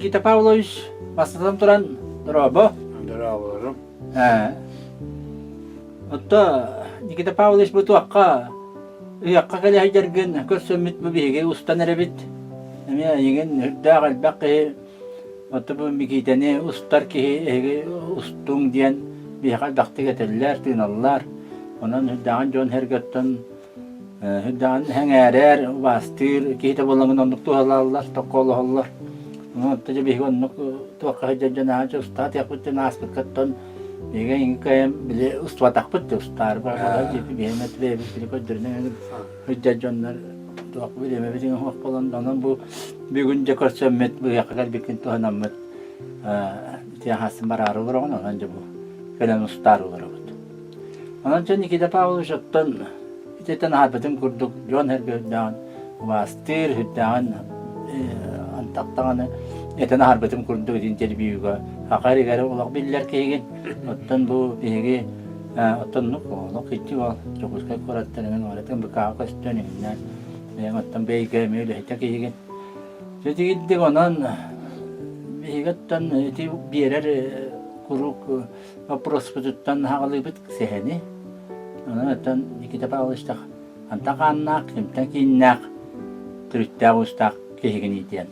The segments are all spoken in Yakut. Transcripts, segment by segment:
Никита Павлович, бастатан туран, дорообо. Дорооболорум. Отто Никита Павлович бу туохха ыһыахха кэлэ сылдьаргын көрсөммүт бу биһиги устан эрэбит. Эмиэ эйигин үрдээх элбэх киһи отто бу Микиитэни устар киһи эһиги устуҥ диэн биһиэхэ элбэхтик этэллэр, тыыналлар. Онон үрдээҕин дьон сэргэттэн Үрдэҕин сэҥээрэр, убаастыыр киһитэ буолаҥын оннук туһалааллар, токкоолоһоллор. Оттон дьэ биһиги оннук туохха сылдьар дьон аһаан устаатыахпыт диэн ааспыккаттан биһиги эйигин кыайан били устубатахпыт да устаары барбатах диэки биһиэмэ бэйэбит били көрдөрүнэн сылдьар дьоннор туох бириэмэбит иҥэ суох буолан онон бу бүгүн дьэ көрсөммүт быһыахха кэлбиккин туһанаммыт ити аһаастын бараары олороҕун онон дьэ бу кэлэн устаары олоробут. Онон дьэ Никита Павлович оттон ититтэн аһарбытым курдук дьон эргэ үрдээҕин убаастыыр, үрдээҕин антах даҕаны этэн аһарбытым курдук ити интервьюга саха эригэр олох биллэр киһигин. Оттон бу биһиги оттон олох иччи ол Дьокуускай куораттарынан барытын БК-ҕа көстөн иҥнэн бэйэҥ оттон бэйгэ эмиэ үлэһитэ киһигин. Дьэ онон биһиги оттон ити биэрэр куруук Боппуруоспутуттан аҕалыыбыт сэһэни. Онон оттон Никита Павловичтах хантан хааннаах, кимтэн кииннээх, төрүттээх-уустаах киһигиний диэн.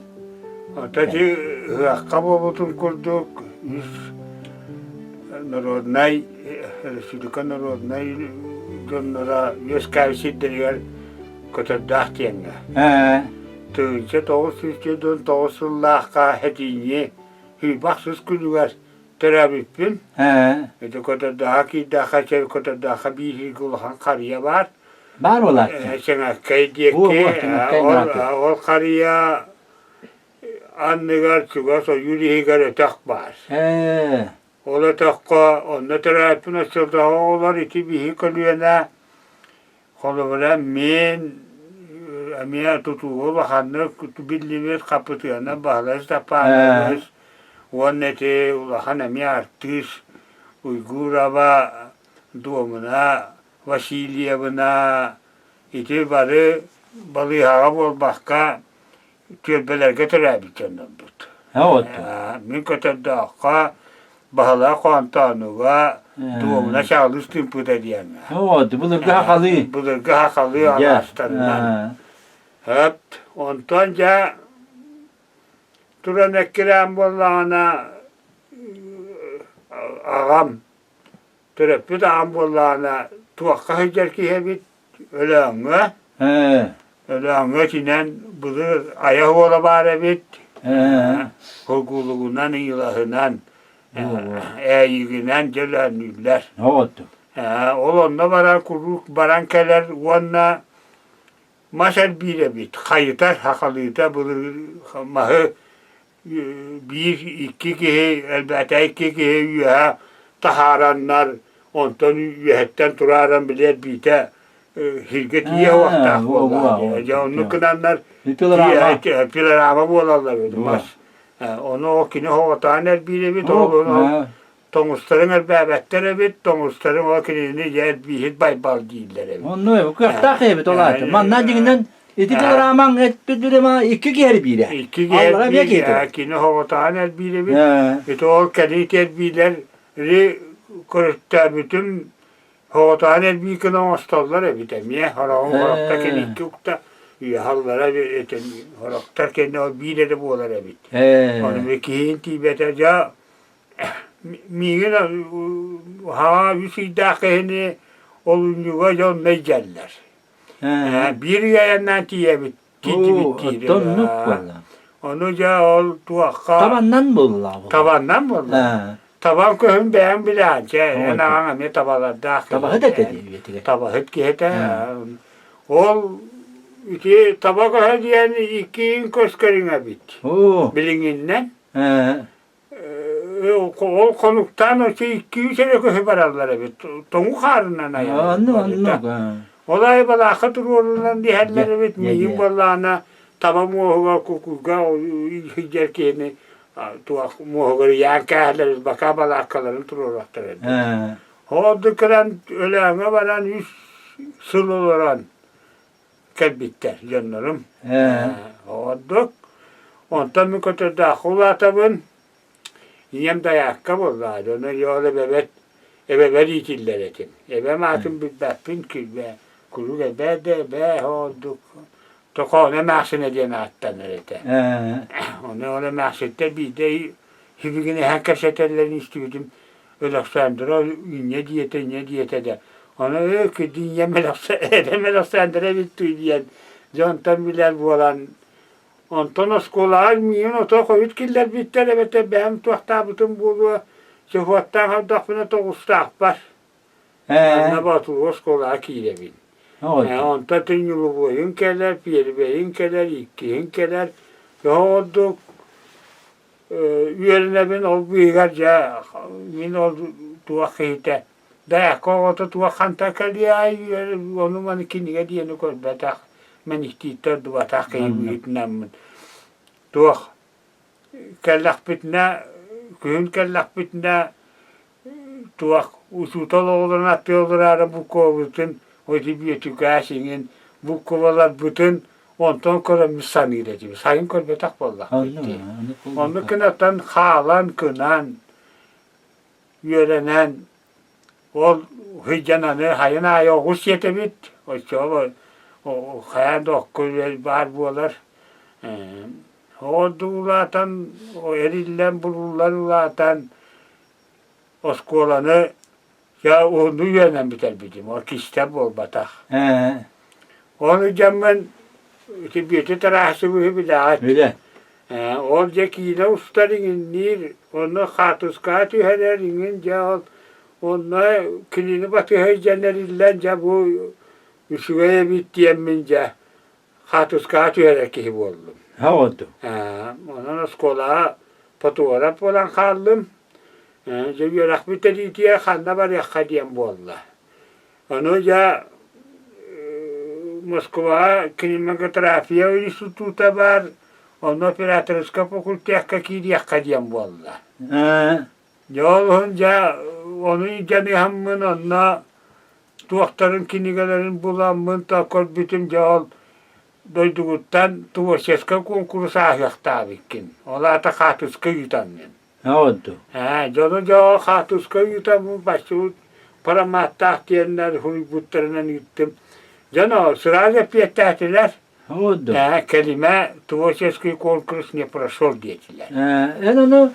Ото ити ыһыахха буолбутун курдук үс народнай республика народнай дьонноро үөскээбит сирдэригэр Көтөрдөөх диэҥҥэ. 1999 сыллаахха Хэтиинньи Хүйбах сыс күнүгэр Төрөөбүппүн. Ити Көтөрдөөххө киирдэххэ, чэ Көтөрдөөххө биир улахан харыйа баар. Баар буолааччы. Сэҥэккэй диэки. Ол харыйа анныгар чугас ойуур иһигэр өтөх баар. Ол өтөххө онно төрөөппүн оччотооҕу оҕолор ити биһи көлүөнэ Холобура, мин эмиэ тутууга улаханнык биллибит Хапытыана Баһылай Степанович уонна ити улахан эмиэ артыыс Уйгурова Дуомуна Васильевна ити бары балыыһаҕа буолбакка түөлбэлэргэ төрөөбүт дьоннорбут. Мин Көтөрдөөххө Баһылай Хоонтоонуга Дуомуна Чаалыс Тыымпыта диэҥҥэ. Былыргы хахалыы. Былыргы хахалыы алаастарынан. Хөп. Онтон дьэ туран эккирээн буоллаҕына аҕам Төрөппүт аҕам буоллаҕына туохха сылдьар киһи эбит Өлөөҥҥө. Өлөөҥҥө итинэн былыр айах уола баар эбит. Хоргуулугунан, ыйылаһынан, ээйигинэн дьэ өлөөннүүллэр. Ол онно баран куруук баран кэлэр уонна мас эрбиир эбит. Хайытар, хахалыыта былыр маһы биир икки киһи элбээтэ икки киһи үөһэ таһаараннар онтон үөһэттэн турааран били эрбиитэ сиргэ тиийэ уохтаах буолла дьэ оннук гынаннар пилорама буолаллар эбит мас ону кини оҕотоон эрбиир эбит ол тоҥустарын эрбээбэттэр эбит тоҥустарын ол кинини дьэ эрбииһит байбал дииллэр эбит онно кыахтаах эбит ол аата манна дьиҥинэн ити пилорамаҥ эппит билема икки киһи эрбиирэ икки киһи эрбиирэ кини оҕотоон эрбиир эбит ити ол кэлии эрбиилэр көрүстээбитим оҕотоон эрбии гына оҥостоллор эбит эмиэ хороҕун хорохто кини укта үөһаллара хорохтор кэннэ ол биир эрэ буолар эбит ону киһин тиийбэтэ дьэ Миигин хаҥа үс ыйдаах киһини олунньуга дьонно илдьэллэр. Биир ый айаннаан тиийэбит, тиийдибит диир. Оннук буолла. Ону дьэ ол туохха... Табаннан буолла. Табаннан буолла. Табан көһүн бэйэҥ билэҕин, чэ, эн аҕаҥ эмиэ табалардаах. Табаһыт этэ дии үйэтигэр. Табаһыт киһи этэ. Ол ити таба көһө диэн икки көс көрүҥэ эбит. Билиҥҥиннэн. Ол хонуктаан өссө икки-үс эрэ көһө бараллар эбит. Тоҥу хаарынан айанныыр. Ол аайы балаакка туруорунан иһэллэр эбит. Миигин буоллаҕына таба муоһугар кукуйга сылдьар киһини туох муоһугар ыйаан кээһэлэр бака балааккаларын туруорахтар эбит. Ол кэлэн Өлөөҥҥө баран үс сыл олорон кэлбиттэр дьоннорум. Ордук. Онтон мин Көтөрдөөххө улаатабын. Ийэм дайаакка буоллаҕа, дьоно ол эбэбэр эбэбэр иитиллэр этим. Эбэм аатын билбэппин, куруук эбээ да эбээ ордук Токооно эмээхсинэ диэн ааттанар этэ. Ону ол эмээхситтэр биирдэ сибигинэһэн кэпсэтэллэрин истибитим Өлөксөөндөрө инньэ диэтэ, инньэ диэтэ да. Ону ээ кырдьык ийэм эбэм Өлөксөөндөрө эбит дуу диэн дьонтон билэр буолан Онтон оскуолаҕа миигин ото хойут киллэрбиттэр эбэтэр бэйэм туохтаабытым буолуо, чехуоттаан көрдөхпүнэ тоҕустаахпар. Манна Боотулуу оскуолаҕа киирэбин. Онтон Тынньылыбуойун кэлэр, Пиэрибэйин кэлэр, иккиһин кэлэр. Тоҕо ордук үөрэнэбин ол быыһыгар дьэ мин ол туох киһитэ Дайаакка оҕото туох хантан кэлиэй ону-маны кинигэ диэни көрбөтөх, мэниктииттэн ордубатах киһи быһыытынаммын туох кэллэхпитинэ күһүн кэллэхпитинэ туох учуутал оҕолорун аттыалараары буккуобутун ити Бүөтүкээс иҥин буккубаларбытын онтон көрөммүт саныыр этибит сайын көрбөтөх буоллахпыт дии оннук гынаттан хаалан кынан үөрэнэн ол сылдьан аны хайын аайы оҕус сиэтэбит оччоҕо хайаан да окко баар буолар ордук улаатан эриллэн булуллан улаатан оскуоланы дьэ уһуннук үөрэнэн бүтэрбитим ол кистэл буолбатах Ол дьоммун ити Бүөтү Тарасовиһы билэҕит. Билэ. Ол дьэ киинэ устар иҥинниир, онно хаартыскаҕа түһэрэр иҥин дьэ ол онно кинини батыһа илдьэн эриллэн дьэ бу үчүгэй эбит диэммин дьэ хаартыскаҕа түһэрэр киһи буоллум. Ха ордук. Онон оскуолаҕа фотограф буолан хааллым. Дьэ үөрэхпит тэриитигэр ханна барыахха диэн буолла. Ону дьэ Москваҕа кинематография института баар, онно операторскай факультекка киириэххэ диэн буолла. Дьэ ол иһин дьэ ону дьаныһаммын онно туохтарын кинигэлэрин буламмын то көрбүтүм дьэ ол дойдугуттан творческай куонкурус ааһыахтаабыккын. Ол аата хаартыска ыытаҥҥын. Оҕонту. Ээ, дьону дьоҕо хаартыска ыытабын, баччыбыт парамааттаах диэннэр суруйбуттарынан ыыттым. Дьоно сразу эппиэттээтилэр. Оҕонту. Ээ, кэлимэ творческий конкурс не прошел диэтилэр. Ээ, эн ону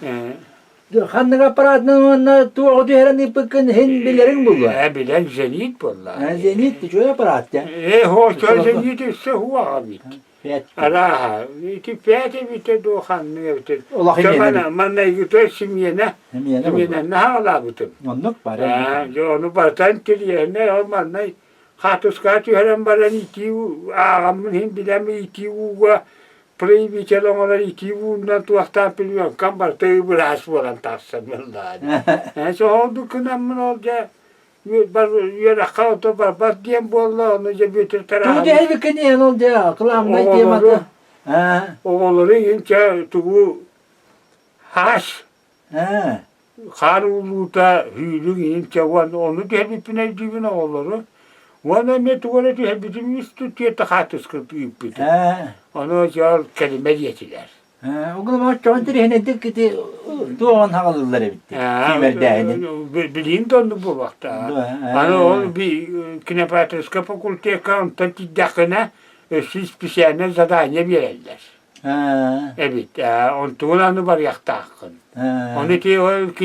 ханнык аппаратынан уонна туоҕу түһэрэн ыыппыккын иһин билэриҥ буолуо. Ээ, билэн Зенит буолла. Ээ, Зенит үчүгэй аппарат дьэ. Ээ, хоочо Зенит өссө хуаҕа бит. Арааһа, ити пять эбитэ дуу ханнык эбитэ. Улахан Маннайгыта симиэнэ, симиэнэннэ хаалаабытым. Оннук бары. Дьэ ону барытан тириэһинэй ол маннай хаатыскаҕа түһэрэн баран итии ааҕаммын иһин билэм итии ууга проявитель оҥорор итии уунан туохтаан пленкам барыта ыбыраас буолан тахсан ыллаан. Соһолдук гынаммын ол дьэ үөрэххэ ото барбат диэн буолла, ону дьэ Бүөтүр Тугу дэһэбиккин иһэн ол дьэ кылаамнай темата. Оҕолору иһинчэ тугу хаас хаар уулуута сүүлүк иһинчэ уонна ону түһэрбиппин өйдүүбүн оҕолору. Уонна эмиэ тугу эрэ түһэрбитим үс түөртэ хаартыска ыыппытым. Ону дьэ ол кэлимэ диэтилэр. Угун оччоҕун тириһинэйдик ити туоҕун хаҕалыыллар эбит сүүмэрдээһинин. Билиин да оннук буолуохтаах. Аны ол кинопатическай факультекка онтон тиийдэххинэ өссө специальное задание биэрэллэр. Эбит. Онтугун аны барыахтааххын. Ону ити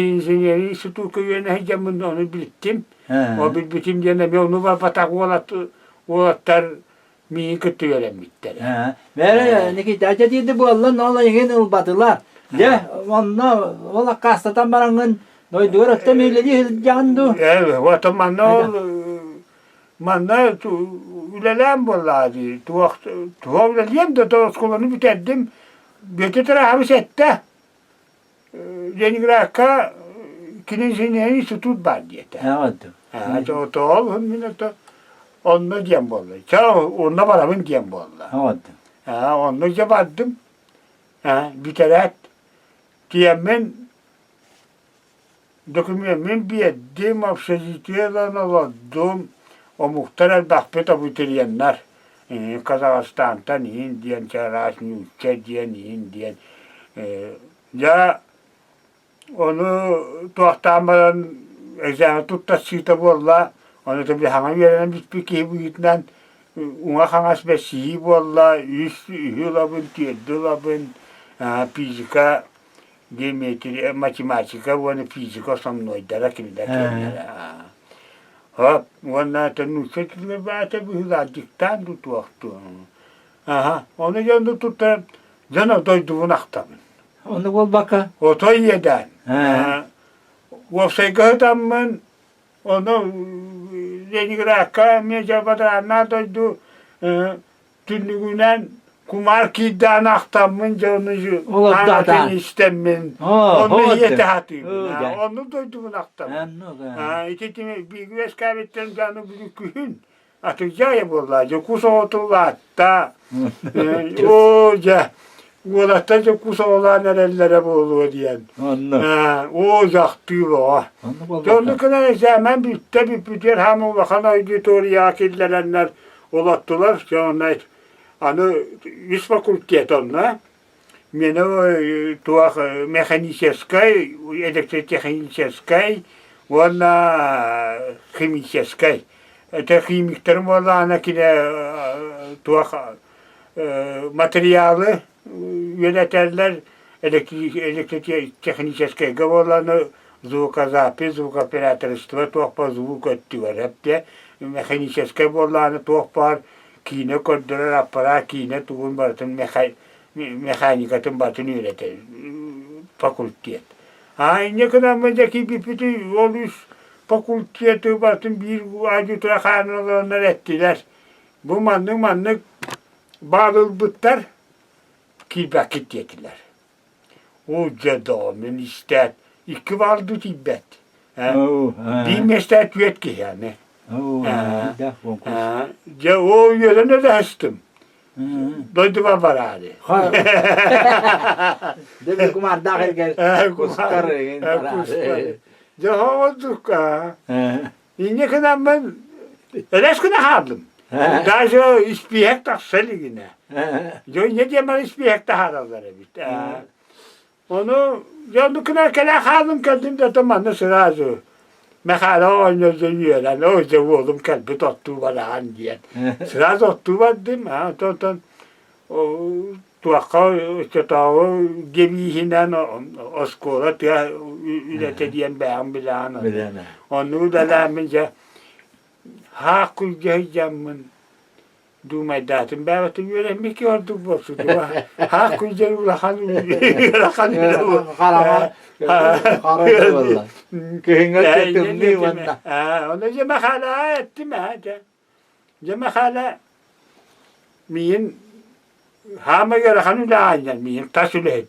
инженерный институкка үөрэнэ сылдьаммын ону билиттим. Ол билбитим диэн эмиэ ону барбатах уолаттар миигин кытта үөрэммиттэрэ. Бэрэ Никита дьэ буолла ол эйигин ылбатылар. Дьэ онно ол аккаастатан бараҥҥын дойдугар өттө үлэлии сылдьаҕын дуу? Ээ вот манна ол манна үлэлээн буоллаҕа дии. Туох туох үлэлиэм да оскуоланы бүтэрдим. Бүөтэ Тараһабыс эттэ. Ленинградка кининженерный институт баар диэтэ. Ол мин это онно диэн буолла. Чэ онно барабын диэн буолла. Онно дьэ бардым. Бүтэрээт тиэммин докумеммин биэрдим, общежитие ылан олордум. Омуктар элбэхпит абитуриеннар. Казахстантан иһин диэн чараас нуучча диэн иһин диэн дьэ ону туохтаан баран экзамен туттарсыыта буолла ону саҥа үөрэнэн бүппүт киһи быһыытынан уҥа-хаҥас бэссиһии буолла үс үһү ылабын түөрдү ылабын физика геометрия математика уонна физика основнойдара кинилэр киэннэрэ Хоп, уонна нуучча тылыгар баата быһыылаах диктант тутуохтуон. Аха, ону дьону туттаран дьоно дойдубун ахтабын. Ону буолбакка? Отой иэдээн. Уопсайга сытаммын, ону Ленинградка эмиэ дьэ бадарааннаах дойду түннүгүнэн кумаар киирдээн ахтаммын дьэ ону аатын истэммин онно ийэтэ сатыыбын онну дойдубун ахтабын ити бииргэ үөскээбиттэн дьэ аны бүгүн күһүн атырдьаайа буолла дьокуус оҕото улаатта оо дьэ уолаттар дьокуус оҕолоон эрэллэрэ буолуо диэн оо дьэ ахтыы бөҕө дьэ оннук гынан экзамен бүттэ бүппүтүгэр хаама улахан аудиторияҕа киллэрэннэр Олоттулар, дьэ аны үс факультет онно. Миэнэ туох механическай, электротехническай уонна химическай. Это химиктэрим буоллаҕына кини туох материалы үөрэтэллэр, электротехническайга буоллаҕына звукозапись, звукооператорство туох баар звук өттүгэр эптэ механическай буоллаҕына туох баар киинэ көрдөрөр аппараат киинэ тугун барытын механикатын барытын үөрэтэр факультет. А инньэ гынаммын дьэ киирбиппити ол үс факультеты барытын биир аудитория хаанан олороннор эттилэр. Бу маннык-маннык баал ылбыттар киирбэккит диэтилэр. Оо дьэ доо, мин истээт, икки баалдыы тиийбэт. Биир миэстэ түөрт киһи аны. Дьэ оо үөрэн өлөһөстүм. Дойдубар бараары. Дьэ кумаардаах эргэр кустар Дьэ оҕолдукка. Инньэ гынаммын элэс гына хааллым. Даже испииһэк тахса илигинэ. Дьэ инньэ диэн баран испииһэк таһаараллар эбит. Ону дьэ оннук гына кэлэ хааллым кэллим да то манна сразу Мэхээлэ оҕонньор дьэ үөрэн, ой дьэ уолум кэлбит оттуу бараҕан диэн. Сразу оттуу бардым, онтон туохха оччотооҕу девиһинэн оскуола тыа үлэтэ диэн бэйэҕин билэҕин оннук үлэлээммин дьэ хаах күлгэ сылдьаммын дуумайдаатым бээбэтим үөрэммит киһи ордук буолсу дуо хаах күлдьэр улахан ыарахан үлэ Күһүҥҥү тымныы уонна ону дьэ Мэхээлэ эттим ээ дьэ Дьэ Мэхээлэ миигин хаама ыарахан үлэ аанньар миигин тас үлэһит.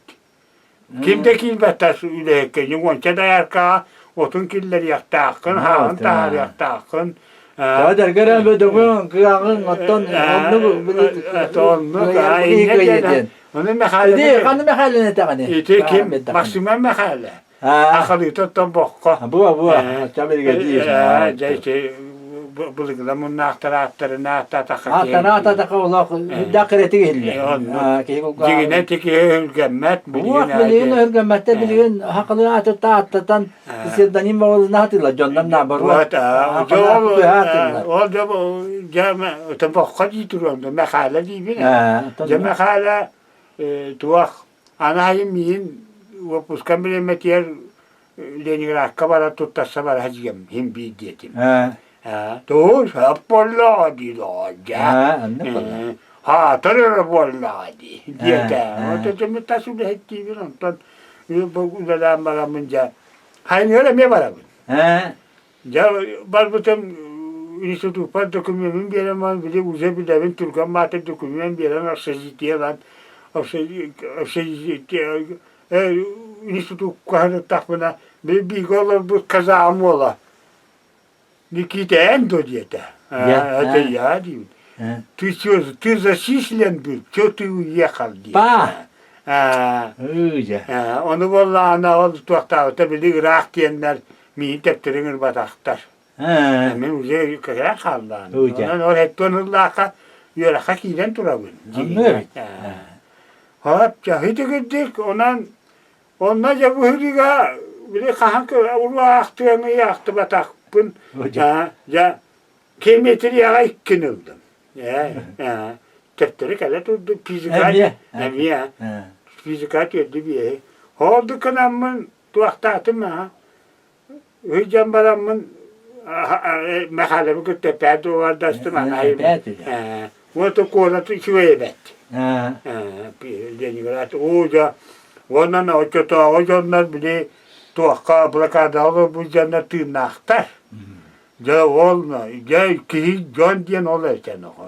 Ким да киирбэт тас үлэһиккэ уонча дайааркаҕа отун киллэриэхтааххын, хааҕын таһаарыахтааххын. Дьэ бөдөҥүн, кыаҕыҥ, оттон оннук Оннук, Ону Мэхээлэ Ханна Мэхээлэни этэҕиний? Ити ким? Максима Мэхээлэ. Ахалыыта оттон боххо. Буа буа, чабырга диир. Дьэ ити былыргыла муннаахтар ааттарын ааттаатахха Ааттарын ааттаатахха олох үрдээх кэрэтик иһиллэр. Киһи Дьигинэ тики өһүргэммэт билигин билигин өһүргэммэттэр билигин хакылы аатытта ааттатан псевдоним боҕолуна атыылар дьоннор наоборот. Ол дьэ боххо дии туруом да Мэхээлэ диибин. Дьэ Мэхээлэ туох Аны миин уоппускам бириэмэтигэр Ленинградка бара туттарса бара сылдьыам иһин биир диэтим. Тугу сөп буоллаҕа дии доҕор дьэ. Хаатар эрэ буоллаҕа дии диэтэ. Ототуму тас үлэһиттиибин онтон үлэлээн бараммын дьэ хайныгар эмиэ барабын. Дьэ барбытым институппар докумуонун биэрэн баран били уже билэбин түргэн баатыр докумуон биэрэн общежитие ылан общежитие институкка сырыттахпына били бииргэ олорбут казаҕым уола Никита эн дуо диэтэ. Это я диибин. Ты что, ты зачислен был, что ты уехал диэтэ. Ону буоллаҕына ол туохтаабыта били ыраах диэннэр миин төптөрү ыҥырбатахтар. Мин уже кэһээн хааллаан. Онон ол эттон ыллаахха үөрэххэ киирэн турабын. Оннук эбит. Хоп, итигирдик, онон онно дьэ быһыыга били хаһан уруу аахтыаҥый аахтыбатахпын. Дьэ, геометрияҕа иккини ыллым. Ээ, төттөрү кэлэ турдум, физика эмиэ, физика түөрдү биэһи. Ол гынаммын туохтаатым аа Ыйдьан бараммын Мэхээлэби кытта эппээт дуобардастым анайым. Вот куорат үчүгэй эбэт. Ленинград уу дьэ уонна оччотооҕу дьоннор били туохха блокадаҕа олорбут дьоннор тыыннаахтар. Дьэ ол дьэ киһи дьон диэн ол этэн оҕо.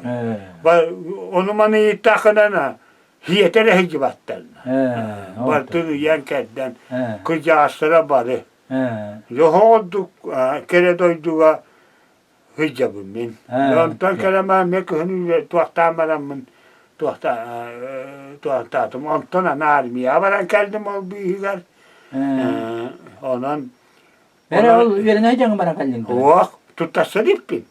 Ону маны ыйыттаххына хиэтэр эһидьибаттар. Бартын ыйан кэрдэн кырдьаҕастара бары. Дьоһоҕордук кэрэ дойдуга сылдьабын мин. Онтон кэлэмээн мен кыһын туохтаан бараммын туохтаатым. Онтон аны армияҕа баран кэллим ол быыһыгар. Онон Эрэ ол үөрэнэ дьаҥы баран кэллиҥ Суох, туттарса иликпин.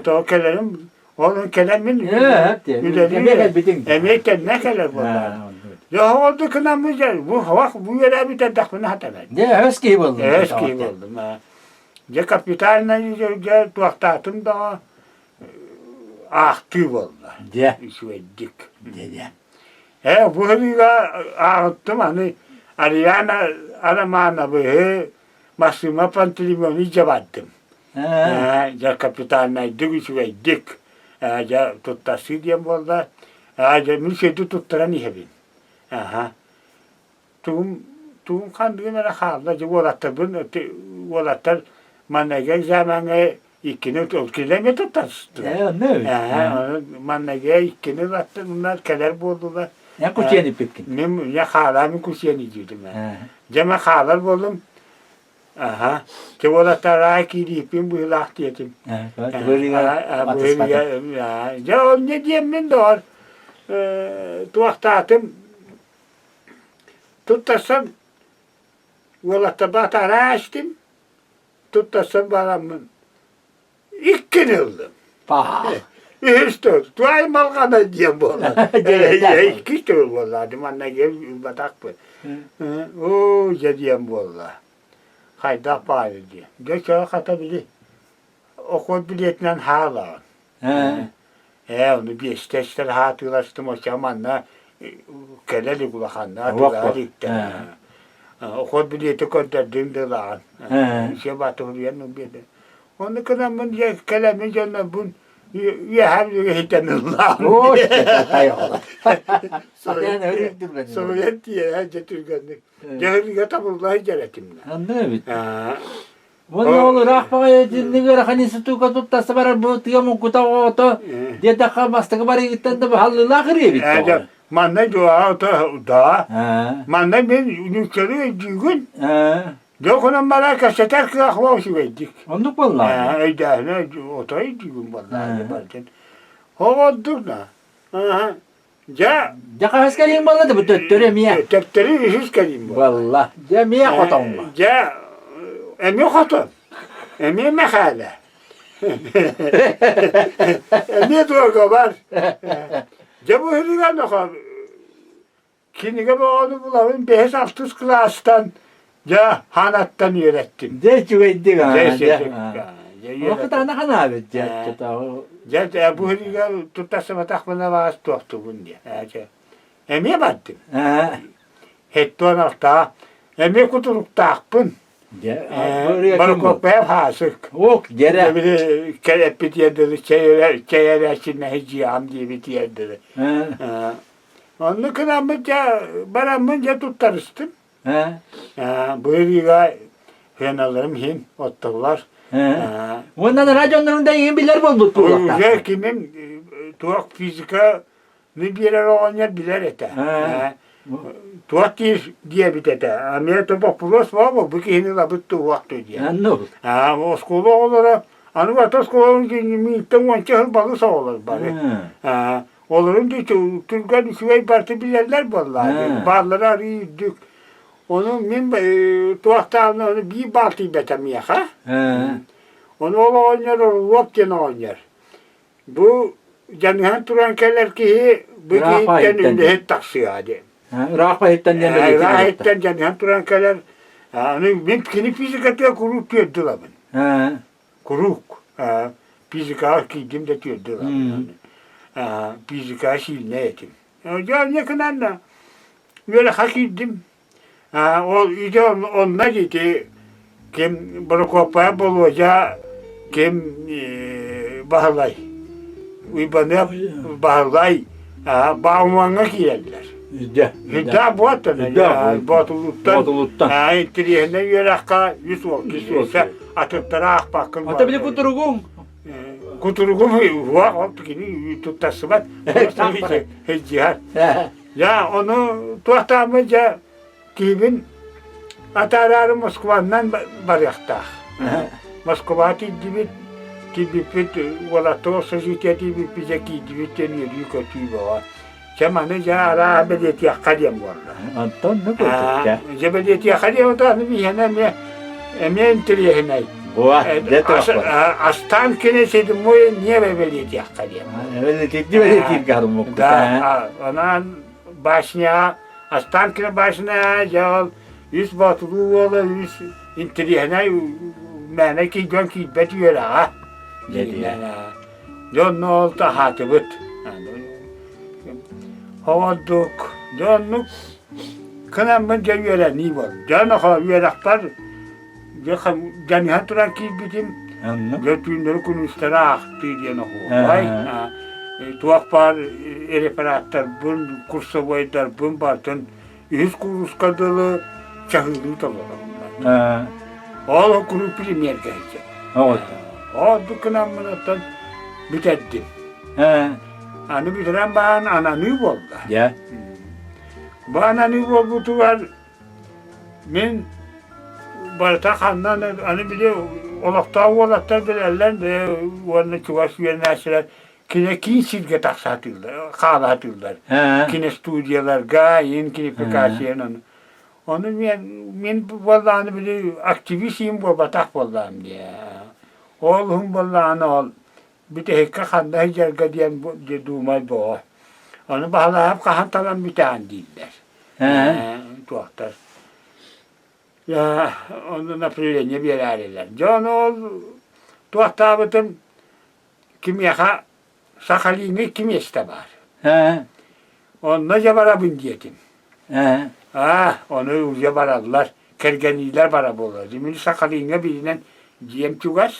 То кэлэрим ол кэлэммин үлэлии эмиэ кэннэ кэлэр буоллаҕа. Дьоһоҕорду кынаммын дьэ бу хавах бу үөрээбит эрдэхпинэ хатанар. Дьэ өс киһи буоллум. Өс киһи буоллум. Дьэ капитальнай дьэ туохтаатым даҕа аахтыы буолла. Дьэ. Үчүгэйдик. Дьэ дьэ. Ээ бу сырыыга ааҕыттым аны Ариана Романовыһы Массыма Пантелеймоны дьэ бардым. Дьэ капитальнайдык үчүгэйдик дьэ туттарсыы диэн буолла. Дьэ мин сирди туттаран иһэбин. Аха. Тугум тугум ханныгын эрэ хаалла дьэ уолаттарбын уолаттар манныга экзамеҥҥа иккини кинилэр эмиэ туттарсыстылар. Ээ онно эбит. Манныга иккини ылаттыннар кэлэр буоллулар. Эн кучуйан иппиккин. Мин я хаалаамын кучуйан идиитим. Дьэ мен хаалар буоллум. Аха. Те уолаттараа киирииппин быһыылаах диэтим. Дьэ онно диэммин доҕор туохтаатым туттарсан уолаттарбар атаараа истим туттарсан бараммын иккини ыллым. Үһүс тыл, туай малҕана диэн буолар. Иккис тыл буолла, манна ылбатахпын. Оо, дьэ диэн буолла. Хайдах баайы диэн. Дьэ, чоо хата били охот билиэтинэн хаалаҕын. Ээ, ону биэстэ истэр хаатыыластым, оччо манна кэлэ илик улаханна атыылаһа иликтэр. Охот билиэти көрдөрдүм да ылаҕын. Үчүгэй баатыһуруйан ылбыта. Ону кынаммын дьэ кэлэммин дьоннорбун үөһээ бүлүүгэ иһитэн ыллаам. Суруйан тиийэ дьэ түргэнник. Дьөһүлгэ табылла сылдьар этим. Оннук эбит. Уонна ол ыраах баҕайы итинник ыарахан институкка туттарса барар бу тыа муҥкута оҕото диэтэххэ бастакы барыыгыттан да баһаллыылаах ырыа эбит тоҕо. Манна да манна мин нууччалыы өйдүүгүн Дьэ онон баран кэпсэтэр кыах буол үчүгэйдик. Оннук буоллаҕа. Өйдөөһүнэ отой өйдүүгүн буоллаҕа барытын. Оҕордук да. Дьэ. Дьэ хаһыс кэлииҥ буолла да бу төттөрү эмиэ. Төттөрү үһүс кэлиим буолла. Буолла. Дьэ эмиэ хотоҥҥо. Дьэ эмиэ хотон. Эмиэ Мэхээлэ. Эмиэ дуогабар. Дьэ бу үһүгэр Кинигэ бөҕөнү булабын бэһис-алтыс кылаастан дьэ ханаттан үөрэттим. Дьэ үчүгэйдик Дьэ дьэ. Ол кытаанах анаабыт дьэ. Дьэ бу иһигэр туттарсыбатахпына баас туохтубун диэ. Эмиэ бардым. Хеттуон алтаа. Эмиэ кутуруктаахпын. Барыкоппайа хаасык. Ок, дьэрэ. Били кэлэппит диэри чэй эрээччиннэһи дьиэҕим диэбит диэри. Онно кынаммыт дьэ бараммын дьэ туттарыстым. Быырыыга хыаналарым иһин оттоллор. Уонна наһаа дьоннорун да иһин билэр буолбут буолуохтаах. Уже кимим туох физика ну биэрэр оҕонньор билэр этэ. Туох диир диэбит этэ. Эмиэ то боппуруос буолбу бу киһини ылабыт туох диэн. Оскуола оҕолоро аны ата оскуоланы мииттэн уонча сыл балыс оҕолор бары. Олорун түргэн үчүгэй барыта билэллэр буоллаа. Бааллара арыый үрдүк. Ону мин туохтаабына ону биир баал тиийбэтэ миэхэ. Ону ол оҕонньор Орлов диэн оҕонньор. Бу дьаныһан туран кэлэр киһи бу киһиттэн үлэһит тахсыа диэн. Ыраах баһыттан диэн Ыраах иһиттэн дьаныһан туран кэлэр. Аны мин кини физикатыгар куруук түөрдү ылабын. Куруук. Физикаҕа киирдим да түөрдү ылабын. Физикаҕа сиилнэй этим. Дьэ, эмиэ гынан үөрэххэ киирдим. Ол ити онно ити ким Прокопьев Болуодьа, ким Баһылай, Уйбаныап Баһылай Баумаҥҥа киирэллэр. Үрдээх буоттан, Боотулуттан, интириэһинэй үөрэххэ үс уол киирсэ атыттары аахпаккын. Ата били кутуругуҥ? Кутуругум уох ол кини туттарсыбат сылдьыһар. Дьэ, ону туохтааммын дьэ киһибин атаараары Москваннан барыахтаах. Москваҕа тиийдибит, тиийбиппит уолаттар общежитие тиийбиппит дьэ киирдибит диэн үөрүү-көтүү бөҕө. Чэ маны дьэ арааһа бэлиэтиэххэ диэн буолла. Онтон ну курдук Дьэ бэлиэтиэххэ диэн буолла, аны биһиэнэ эмиэ эмиэ интэриэһинэй. Астаан кини седьмой небо бэлиэтиэххэ диэн. Бэлиэтиирди бэлиэтииргэ харыммыккыт. Да, онон башня, Останкино башня дьэ ол үс боотулуу уола үс интэриэһинэй мээнэ дьон киирбэт үөрэҕэ. Дьэ онно ол таһаатыбыт. Оҕордук, дьэ оннук кынаммын дьэ үөрэнии буол. Дьэ онно үөрэхпэр Дьэ дьаныһан туран киирбитим, дьэ түүннэри күнүстэри аахтыы диэн оһуобай. Туох баар рефераттарбын, курсовойдарбын барытын үһүс кууруска дылы чаһыылыы толоробун. Ол куруук премьергэ сылдьабын. Ордук гынаммын оттон бүтэрдим. Аны бүтэрэн баран ананыы буолла. Бу ананыы буолбутугар Мин барыта ханна аны били олохтоох уолаттар билэллэр уонна чугас үөрэнээччилэр кине киин сиргэ тахсаатыыллар, хаалаатыыллар. Киностудияларга, иин кинификациянан. Ону мен мин буоллааны били активист иин буолбатах буоллаам дии. Ол уһун буоллааны ол бүтэһиккэ ханна сылдьарга диэн думай боҕо. Ону Баһылаайап хаһан талан бүтээн дииллэр. Туохтар. Ону направление биэрээрилэр. Дьон ол туохтаабытым кимиэхэ Сахалиҥҥа икки миэстэ баар. Онно дьэ барабын диэтим. Аа, ону уже бараллар, кэргэниилэр бара буолар. Мин Сахалиҥҥа бииринэн дьиэм чугас,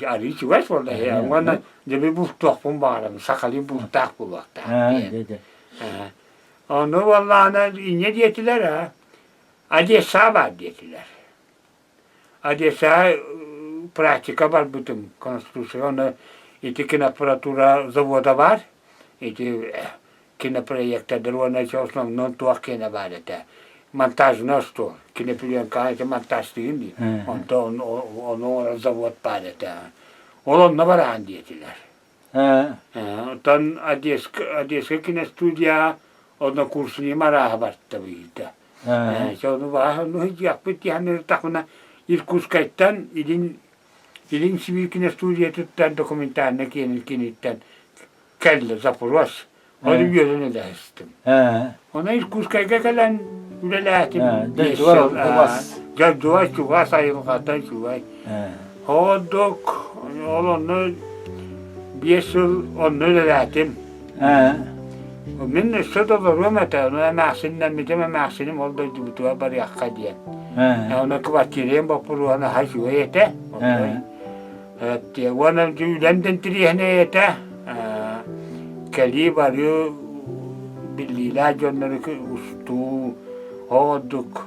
арыы чугас буолла уонна дьэ бултуохпун баҕарабын сахалыы бултаах буолуохтаах диэн ону буоллаҕына инньэ диэтилэр а Одесса баар диэтилэр Одессаҕа практика барбытым конституция ону ити киноаппаратура завода баар ити кинопроектордар уонна в основном туох киэнэ баар этэ монтажный остуол кинопленкаҕа ити монтажтыгын дии онтон ону оҥорор завод баар этэ ол онно бараан диэтилэр оттон Одесска киностудияҕа однокурсниым арааһа барта быһыыта ону баҕа сылдьыахпыт диэн ырытахпына Иркутскайтан илин Илин Сибиир киностудиятыттан документальнай киэниттэн кэллэ запрос. Ол үөрэн үлэһистим. Онон Иркутскайга кэлэн үлэлээтим. Дойдуга чугас айылҕата үчүгэй. Ордук ол онно 5 сыл онно үлэлээтим. Мин өссө да олоруом этэ, ону эмээхсиннэммитим, эмээхсиним ол дойдубутугар барыахха диэн. Ону квартираем боппуруоһа наһаа үчүгэй этэ. Уонна үлэм да интэриэһинэй этэ. Кэлии-барыы биллиилээх дьоннору устуу, ордук.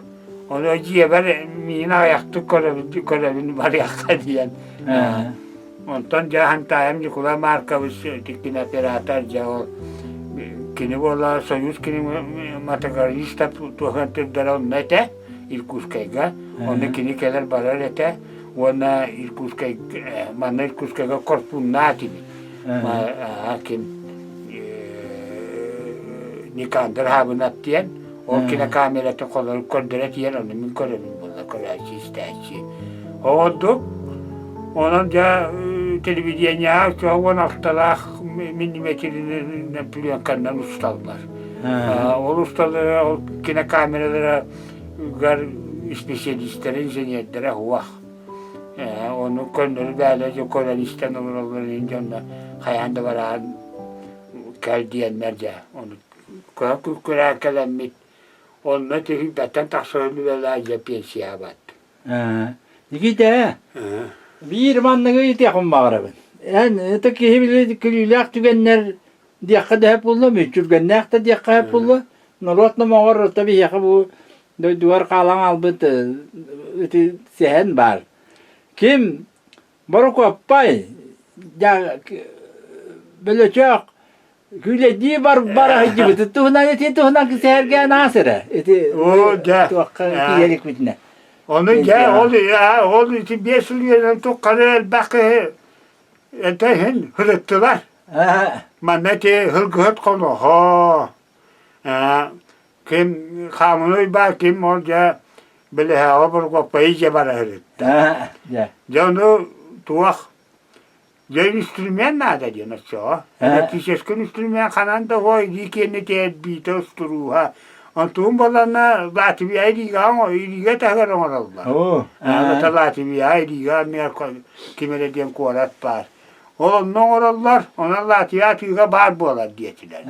Ону дьиэбэр миин аҕыйахтык көрөбүн, барыахха диэн. Онтон дьэ Хантаайым Ньукулай Маркович кинооператор дьэ ол кини буолла Союз кинематографиста туһунан түрдэрэ онно этэ Иркутскайга. Онно кини кэлэр барар этэ уонна Иркутскай манна Иркутскайга корпуннаа этибит. Ким Никандр Хабынов диэн ол кинокамератын холорук көрдөрө тиийэн ону мин көрөбүн буолла көрөөччү истээччи. Оҕордук онон дьэ телевидениеҕа 46-лаах. миллиметринэн пленканнан усталлар. Ол усталлара ол кинокамералара гар исписэлиистэрэ, инженердэрэ уох. Ону көннөрү бээлэ дьэ көрөн истэн олороллор иһин дьонно хайаан да бараан кэл диэннэр дьэ ону күрээн кэлэммит онно түһүйбэттэн тахсарын үлэлээн дьэ пенсияҕа Никита, биир манныгы ыйытыахпын баҕарабын. Эн это киһи били күлүүлээх түгэннэр диэххэ да сөп буолла, мүччүргэннээх да диэххэ сөп буолла. Норуот номоҕор орто биһиэхэ бу дойдугар хаалан хаалбыт ити сэһэн баар. Ким Борокуоппай, бөлөчөөх Күүлэйдии бар бара сылдьыбыт. Туһунан ити туһунан сэһэргээн аас эрэ. Ити Оо, дьэ. туохха тиийэ иликпитинэ. Ону дьэ, ол ол ити 5 сыл үөрэнэн туххары элбэх киһи этэ иһин һырыттылар. Манна ити һылгыһыт хоноһо, ким хаамынай баар, ким ол дьэ билэһээҕэ Борокуоппайы дьэ бара сырытта. Дьэ ону туох Дьэ инструмент наада диэн оччоҕо. Электрическэй инструмент ханан да уой илии киэннэ тиэрбиитэ устурууһа. Онтугун буоллаҕына Латвия Ригаҕа Рига таһыгар оҥороллор. Это Латвия Рига анныгар ким эрэ диэн куорат баар. Ол онно оҥороллор, онон Латвия атыыга баар буолар диэтилэр.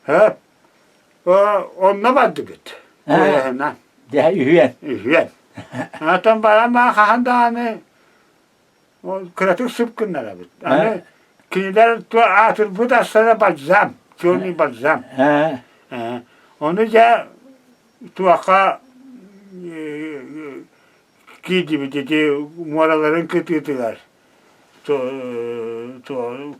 Хөп. Онно бардыбыт. Поеһынан. Дьэ үһүөн. Үһүөн. Онтон баран хаһан даҕаны Ол кыратык сып гыннарабыт. Аны кинилэр аатырбыт астара бальзам, черный бальзам. Ону дьэ туохха киирдибит ити муораларын кытыытыгар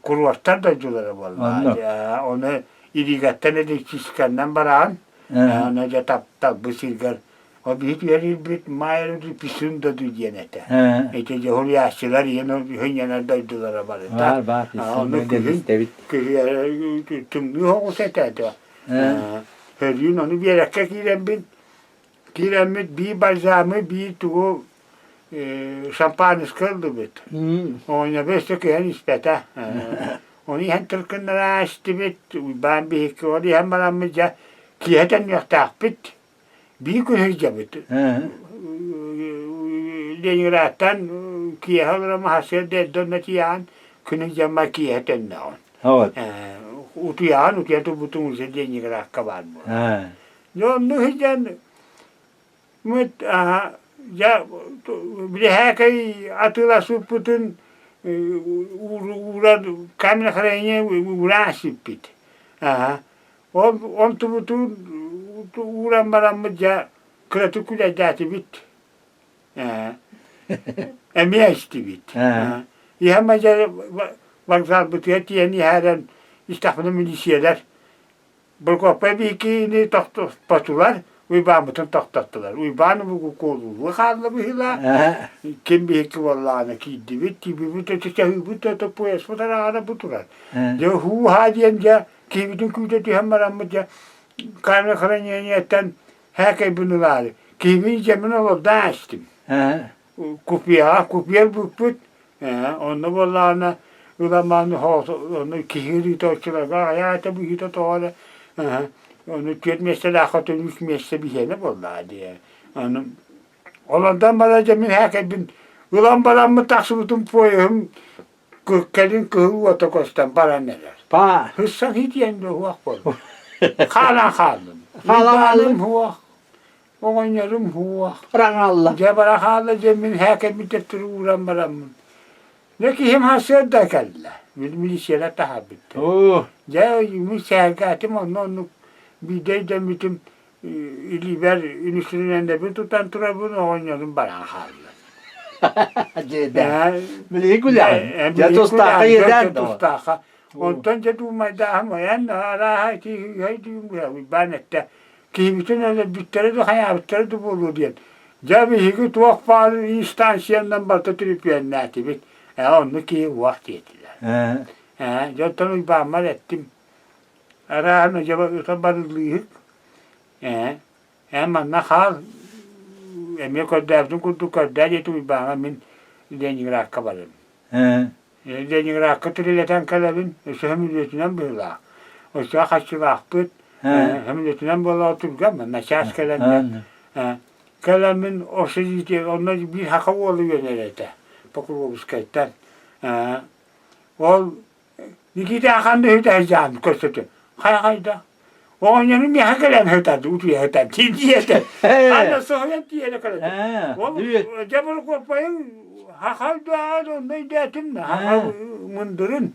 куруортар дойдулара буолла. Ону Иригэттэн электрическаннан бараан, ону дьэ тапталбыт сиргэр Ол биһи түһэриирбит Майа Писун дойду диэн этэ. Ити дьоһуруйааччылар ийэн үһүнньэнэр дойдулара барыта. Баар баар Ону күһүн тымныы соҕус этэ этэ. Хөрүүн ону биэрэккэ киирэммин киирэммит биир бальзамы биир тугу шампанское ыллыбыт. Оҕонньорбо өссө кыһан испэтэ. Ону иһэн тыркыннара истибит, Уйбаан биһикки ол иһэн бараммыт дьэ киэһэ төннүөхтээхпит. Биир күн сылдьабыт. Ленинградтан киэһэ олорон маһасыар да эрдэ онно тиийэҕин, күнүн дьаммар киэһэ төннөҕүн. Утуйаҕын, утуйан турбутуҥ уже Ленинградка баар буолар. Дьэ онно сылдьан дьэ билэһээкэй атыыласпыппытын ууран камера хранения ууран сиппит. Ол онтубутун ууран бараммыт дьэ кыратык күлэйдээтибит. Эмиэ истибит. Иһэн дьэ вокзалбытыгар тиийэн иһээрэн истэхпинэ милициялар Прокопий биһикини тохтоппотулар, Уйбааммытын тохтоттулар. Уйбаан укуолуулуу хаалла быһыылаах. Ким биһикки буоллаҕына киирдибит, тиийбиппит өтө чаһыыбыт өтө пояспыт араҕара бу турар. Дьэ һуу-һаа диэн дьэ Киһибитин күүтэ түһэн бараммыт дьэ камера хранениеттан һээкэйбин ылаары киһибин дьэммин олордон астым. Купеҕа купе ылбыппыт онно буоллаҕына ыламаан ону киһи ырыыта оччолорго аҕыйаата быһыыта тоҕо эрэ ону түөрт миэстэлээххэ отон үс миэстэ биһиэнэ буоллаҕа дии ону олордон баран дьэ мин һээкэйбин ылан бараммыт тахсыбытым поеһым Кэлин кыһыл уота көстөн баран эрэр. Па. Хыссан хитиэн да уһуох буолла. Хаалан хааллым. Хаалан хааллым. Уһуох. Оҕонньорум уһуох. Раҥалла. Дьэ бара хаалла дьэ мин һээкэбин төттөрү ууран бараммын. Дьэ киһим сарсыарда кэллэ. Милициялар таһаарбыттар. Дьэ мин сэһэргээтим онно оннук биирдэ өйдөммүтүм илиибэр инструментабын тутан турабын оҕонньорум баран хаалла. Дьиэдэ. Билигин күлэҕин. Дьэ тустаахха иэдээн тустаахха. Онтон дьэ дуумайдааһым айан арааһа ити Уйбаан эттэ киһибитин өлөрбүттэрэ да хайаабыттара да буолуо диэн. Дьэ биһиги туох баар инстанциянан барыта түрүпүөннээтибит. Ээ онно киһи уох диэтилэр. Ээ дьэ оттон Уйбааммар эттим. Арааһа дьэ ыта барыллыыһык. Ээ, эн манна хаал, эмиэ көрдөөбүтүн курдук көрдөө диэтим Уйбааҥҥа мин Ленинградка барым. Ленинградка тирилэтэн кэлэбин, өссө сөмөлүөтүнэн быһыылаах. Оччоҕо харчылаахпыт, сөмөлүөтүнэн буолла түргэн, начаас кэлэн кэлэммин общежитие онно биир саха уола үөрэнэр этэ Покровскайтан. Ол Никита Ахан да сыһдьаан көрсөтө. Хайа-хайда? Оҕонньору миэхэ кэлэн сытар, утуйа сытар, тиийэтэ. Аны соһуйан тиийэрэ кэлэн. Ол дьэ Борокуоппайын хахал да онно өйдөөтүм да, хахал мындырын.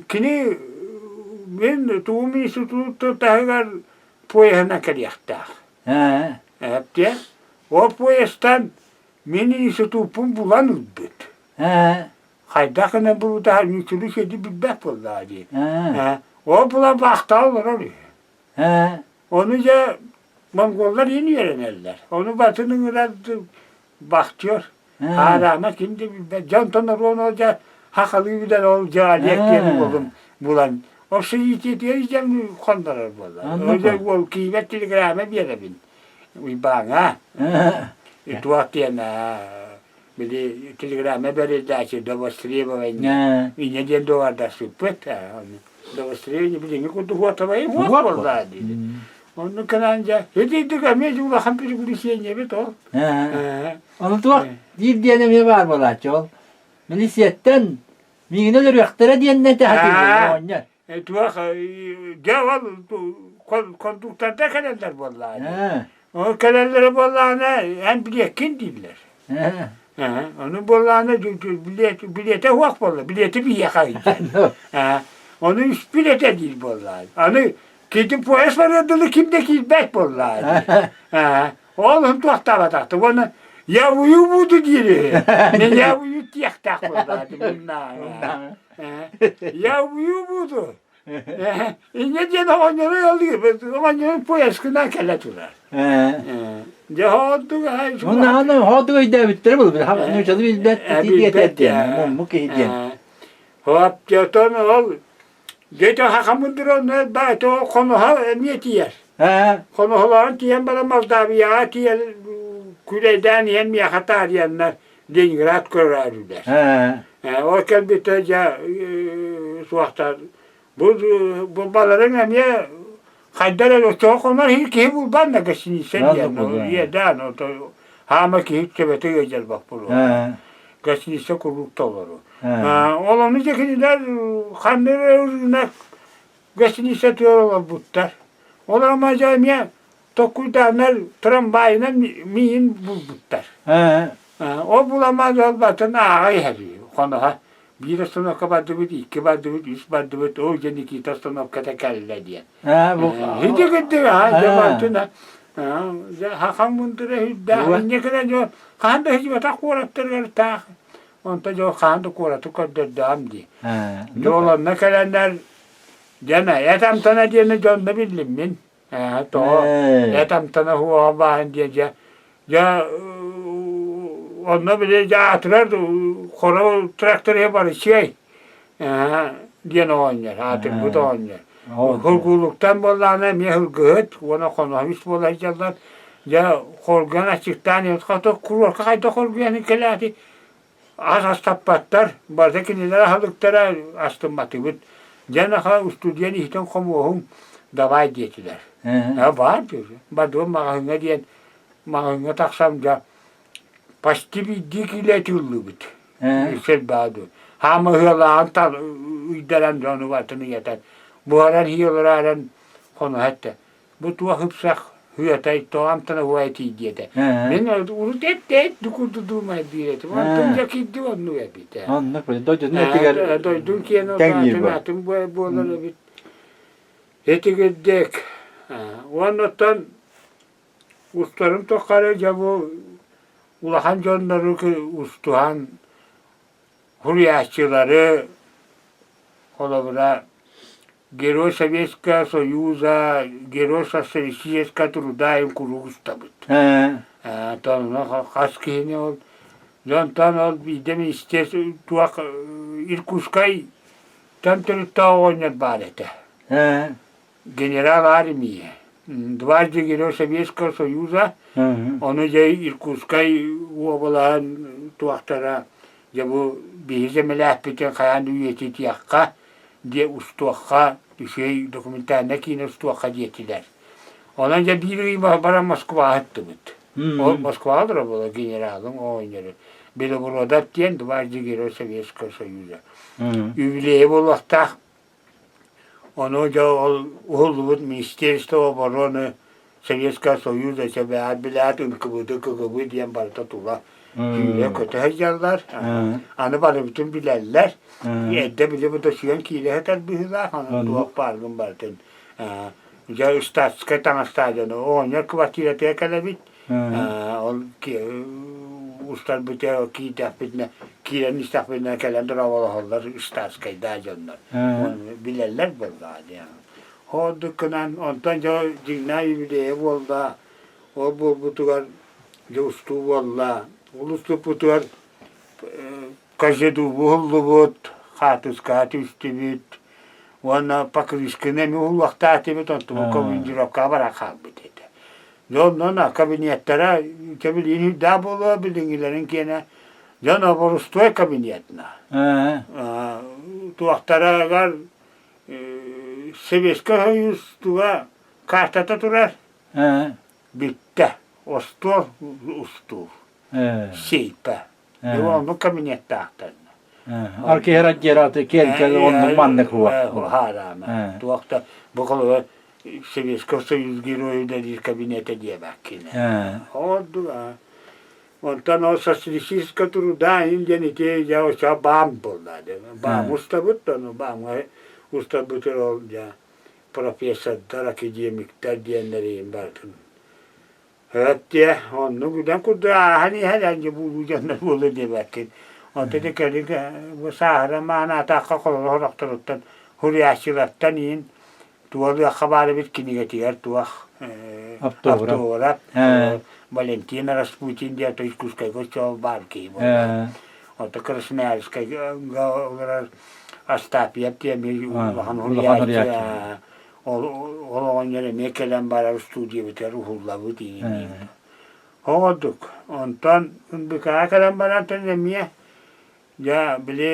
Кини мин тугум институт таһыгар поеһынан кэлиэхтээх. Эптиэ. Ол поездтан мин институппун булан ылбыт. Хайдах гынан булбута ньучулу сиэти билбэт буоллаҕа дии. Ол булан баахтаҕа олорор үһү. Ону дьэ монголлар иин үөрэнэллэр. Ону батын ыҥырар бахтер. Аараама ким да билбэт. Дьэ онтон оруон ол дьэ хахалыы билэр ол дьэ Олег диэн уолум булан общежитиетигэр дьэн хоннорор буолла. Ол дьэ уол киибэт телеграмма биэрэбин. Уйбааҥа. Туох диэн били телеграмма передачи до востребования инньэ диэн доҕордоспуппут до востребования билиҥҥи курдук уотабайым уот буоллаа диир онну кынаан дьэ итинник эмиэ улахан приключение эбит ол Ону туох диир диэн эмиэ баар буолааччы ол милициэттэн миигин өлөрүөхтэрэ диэннэ тэһэтиир оҕонньор Туох дьэ ол кондуктордар кэлэллэр буоллаҕа. Ол кэлэллэрэ буоллаҕына эн билиэккин дииллэр. Ону буоллаҕына билиэтэ суох буолла, билиэти биһиэхэ ыйдар. Ону үс билиэтэ диир буоллаҕа. Аны кити поезд барыар дылы ким да киирбэт буоллаҕа. Ол иһин туохтаабатахтык уонна я убью буду диир үһү. Мен я убью диэхтээх буоллаҕа Я убью буду. Инньэ диэн оҕонньору ылыыр, оҕонньорун поездкынан кэлэ турар. Дьэ хоодук Уонна хоодук өйдөөбүттэрэ буолбут. Нуучалы билбэт диэтэ диэн, мумму киһи диэн. Хоптотон ол Дьэ хахамындыр онно баайто хоноһо эмиэ тиийэр. Хоноһолоон тиийэн баран Молдавияҕа тиийэн күрэйдээн иһэн миэхэ таарыйаннар Ленинград көрөөрүлэр. Ол кэлбитэ дьэ суохтар бу бу баларыҥ эмиэ хайдар эрэ оччоҕо хонор киһи булбан да гостиница диэн иэдээн хаама киһи төбөтө ыалдьар боппуруоһа гостиница куруук толору Ол ону дьэ кинилэр ханна эрэ ырыынак гостиница тыал олорбуттар. Ол ама дьэ эмиэ токкуйдааннар трамвайынан миин булбуттар. Ол буламаан буолбатын ааҕа иһэр хоноһо. Биир остановка бардыбыт, икки бардыбыт, үс бардыбыт, ол дьэ Никита остановката кэллэ диэн. Ити кырдьык аа дьэ балтына хахам мундура үрдээх инньэ гынан дьон хаһан да сылдьыбатах куораттарыгар таах Онто дьол хаһан да куораты көрдөрдөҕүм дии. Дьол онно кэлэннэр дьэ эт амтана диэни дьонно биллим мин. Тоҕо эт амтана уоҕа бааһын диэн дьэ дьэ онно били дьэ аатырар хоро тракториһа барычыай диэн оҕонньор аатырбыт оҕонньор. Хургуулуктан буоллаҕына эмиэ һылгыһыт уонна хоноһо буола сылдьаллар. Дьэ хоргуйан аччыктаан куруорка хайдах хоргуйан кэлээти ас астаппаттар, барыта кинилэр аһылыктара астымматыбыт. Дьэ наха устудьуон иһитин хомуоһуҥ давай диэтилэр. Ээ баар диэри. Бардыбын маҕаһыыҥҥа диэн маҕаһыыҥҥа тахсан дьэ почти биирдии киилэ эти ыллыбыт. Сэлбаа дуо. Хаама ыһыалааҕын ыйдаран дьону барытын ыйатан буһаран иһии олорон хоноһо эттэ. Бу туох ыпсах ыатай тоҕо амтана уһуай тиийдиэтэ. Мин урут эт курдук думайдыыр этим. Онтон дьэ кирдик оннук эбит. Оннук дойдутун этигэр дойдун киэн атын буолар эбит. Этигирдик. Уоннаттан устарын тухары дьэ бу улахан дьоннору устуһан суруйааччылары холобура Герой Советского Союза, Герой Социалистического труда им куруук устабыт. Онно хас киһини ол дьонтон ол биирдэ министерство туох Иркутскай тан төрүттээх оҕонньор баар этэ. Генерал армии. Дважды Герой Советского Союза, ону дьэ Иркутскай уобалаһын туохтара. Дьэ бу биһиги землээхпитин хайаан да үйэтитиэххэ диэ устуохха, үчүгэй документальнай киинэ устуохха диэтилэр. Онон дьэ биир ый баран Москваҕа ыттыбыт. Ол Москваҕа олорор буола генералым оҕонньору. Белобородов диэн дважды Герой Советского Союза. Юбилейа буолуохтаах. Ону дьэ ол уһуллубут Министерство обороны Советского Союза сэбээт билээт ынкыбыты кыгыбы диэн барыта тула сүүрэ-көтө сылдьаллар. Аны барыбытын билэллэр. Эрдэ били бу досуйан киирэ сытар быһыылаах, аны туох бааргын барытын. Дьэ штатскай таҥастаах дьону оҕонньор квартиратыгар кэлэбит. Ол устарбыта киирдэхпитинэ киирэн истэхпитинэ кэлэн дорооболоһоллор штатскайдаах дьоннор. Билэллэр буоллаҕа диэн. Ордук гынан онтон дьэ дьиҥнээх юбилейа буолла. Ол буолбутугар дьэ устуу буолла. Ол уступпутугар кожедубу уһуллубут, хаатыскаҕа түстүбүт уонна покрышканы эмиэ уһулуохтаатыбыт, онтубут командировкаҕа баран хаалбыт этэ. Дьон онно кабинеттара билигин үрдээх буолуо, билиҥҥилэрин киэнэ дьон оборустуой кабинетна. Туохтарыгар Советскай Союз туга картата турар бүттэ. Остуол устуур. Сейпэ. Оннук кабинеттаахтар. Аркеһер отдираты киэр оннук маннык Хараама. Туох да бу холобур Советского Союз геройа үлэлиир кабинета диэбэккин. Ордук Онтон ол социалистическая труда иһин диэн ити дьэ оччо баам буолла. Баам устабыт, ону баамҥа устарбытыр ол дьэ профессордар, академиктар диэннэр иһин барытын Өттүө оннук үлэм курдук ааһан иһэр эн буолуу дьоннор буолуо диэбэккин. Онтон ити кэлин бу сааһыран мааны атаахха холоро сорохторуттан суруйааччылартан иһин туолуохха баар эбит кинигэтигэр туох автограф Валентин Распутин диэн Иркутскайга оччоҕо баар киһи буолла. Онтон Красноярскайга олорор Остапьев диэн эмиэ улахан суруйааччы Ол оҕонньор эмиэ кэлэн барар студиябытыгар уһуллабыт иҥин Оҕордук. Онтон НБК-ҕа кэлэн баран эмиэ дьэ били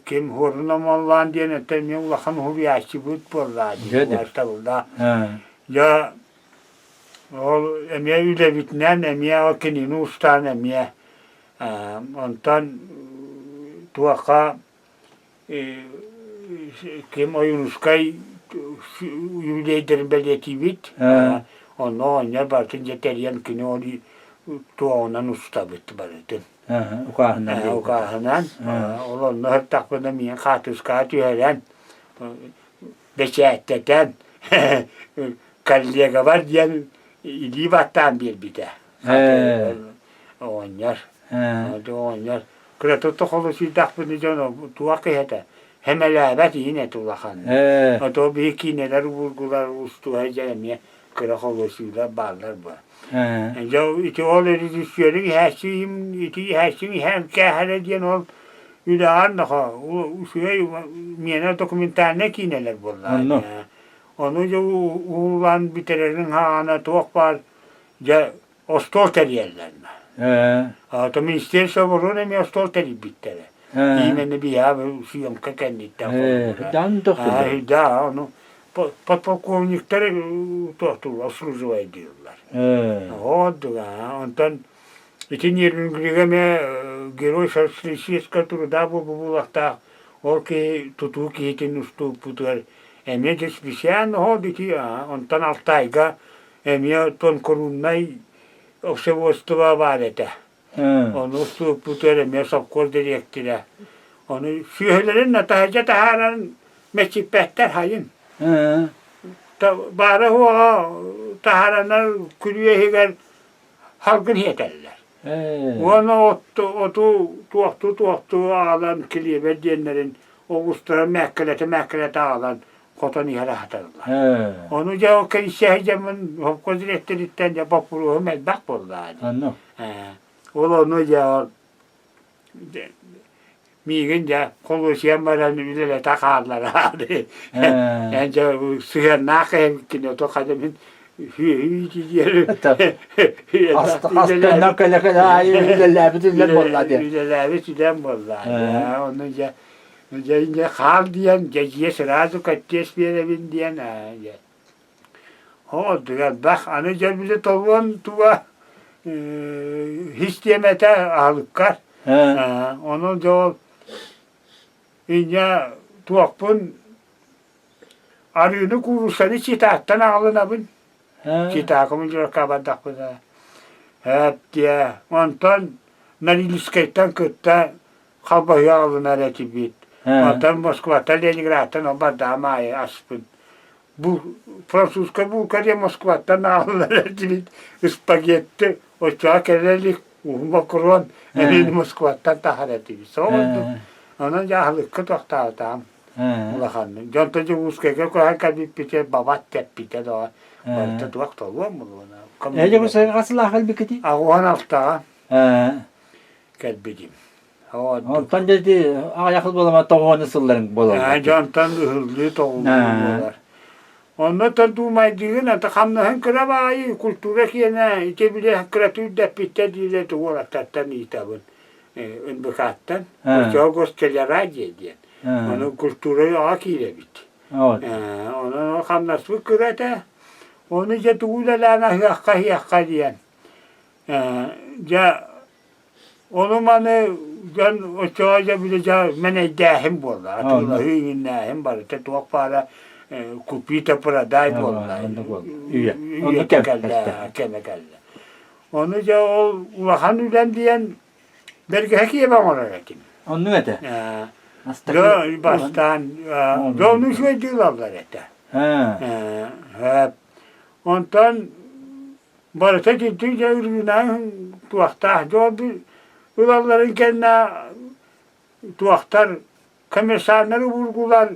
ким Хуорун Омоллоон диэн этэ эмиэ улахан уһуйааччыбыт буоллаа дии убаастабыллаах. Дьэ ол эмиэ үлэбитинэн эмиэ ол кинини устаан эмиэ онтон туохха Ким Ойуунускай юбилейдэрин бэлиэтиибит. Онно оҕонньор барытын дьэ тэрийэн кини ол туоҕунан устабыт барытын. Укааһынан. Укааһынан. Ол онно сыртахпына миигин хаартыскаҕа түһэрэн, бэчээттэтэн, коллегабар диэн илии баттаан биэрбитэ. Оҕонньор. Оҕонньор Кыратык холусуйдахпына дьон туох киһи этэ хэмэлээбэт иһин этэ улахан. Ото биһи киинэлэр уургулар устуһа дьэ эмиэ кыра холусуйлар бааллар бу. Дьэ ити ол режиссерин иһээччиим ити иһээччим иһээн кээһэрэ диэн ол үлэҕэр нохо үчүгэй миэнэ документальнай киинэлэр буоллаҕа. Ону дьэ уулаан бүтэрэрин хаана туох баар дьэ остуол тэрийэллэр. То Министерство обороны эмиэ остуол тэрийбиттэрэ. Именно биһиэхэ съемка кэнниттэн Да, ону подполковниктар туохтуулар, обслуживайдыыллар. Вот, онтон ити Нерюнгрига эмиэ герой социалистического труда буолуохтаах ол киһи тутуу киһитин устууппутугар эмиэ дьэ специально ити онтон Алтайга Эмиэ тонкурууннай общеводство баар этэ. Ону устубуппутугар эмиэ совхоз дириэктирэ. Ону сүөһүлэрин таһырдьа таһааран мэччиппэттэр хайын. Баара-суоҕа таһааранар күрүө иһигэр салгын иһэтэллэр. Уонна оту туохтуу-туохтуу аҕалан килиэбэр диэннэрин оҕустара мээккэлэтэ-мээккэлэтэ аҕалан хотон иһэр аһаталлар. Ону дьэ ол кэлиссээһи дьоммун совхоз дириэктэриттэн дьэ боппуруоһум элбэх буолла дии. Ол ону дьэ ол миигин дьэ холуочуйан баран үлэлэтэ хааллара. Эн дьэ сыһыаннаах эбиккин ото хата мин Хастаннар кэлэ-кэлэ аайы үлэлээбит үлэм буолла диэн. Үлэлээбит үлэм буолла. Ону дьэ дьэ хаал диэн дьэ дьиэ сразу кэттиэс биэрэбин диэн дьэ. Оо элбэх аны дьэ били толуон туга хис диэмэтэ аһылыккар. Ону дьэ ол инньэ туохпун Арыыны кууруссаны Читаттан аҕалынабын. Читаакымын дьарыкка бардахпына. Эп диэ. Онтон Норильскайтан кытта халбаһыы аҕалынар этибит. Онтон Москваттан, Ленинградтан ол бардаҕым аайы аспын. Бу французскай булка диэн Москваттан аҕалынар этибит. Спагетти оччоҕо кэлэ илик уһун бокуруон эмиэ Москваттан таһар этибит. Сол курдук. Онон дьааһылыкка тохтоотоом. Улаханнык. Дьонто Дьокуускайга көһөн кэлбиппитэ бабат тэппитэ да барыта туох толуом буолуона. Ээ Дьокуускайга хас сыллаах кэлбиккитий? 86-ҕа кэлбитим. Онтон дьэ ити аҕыйах сыл буолама тоҕуону сылларыҥ буолаллар. Дьонтон ыһыллыы тоҕуллуу буолар. Онно дуумайдыгын ата хамнаһын кыра баайы культура киэнэ ити били кыратыы үрдэппиттэр диилэр уолаттартан ыытабын. НБК-ттан Оччоҕо Гостелерадио диэн. Ону культура аҕа киирэбит. Онон хамнаспыт кыра этэ. Ону дьэ тугу үлэлээн аһыахха иһиэххэ диэн. Дьэ ону маны дьон оччоҕо дьэ били дьэ мэнэйдээһин буолла. Атыылаһыы иҥиннээһин барыта туох баара купи-то продай буолла. Үйэ кэллэ, кэмэ кэллэ. Ону дьэ ол улахан үлэм диэн бэргэһэ киэбэ оҥорор этим. Оннук этэ. Дьэ бастаан дьону үчүгэйдик ылаллар этэ. Онтон барыта итинтик дьэ ырыынагын туохтаах дьон ылалларын кэннэ туохтар комиссарнары уургулар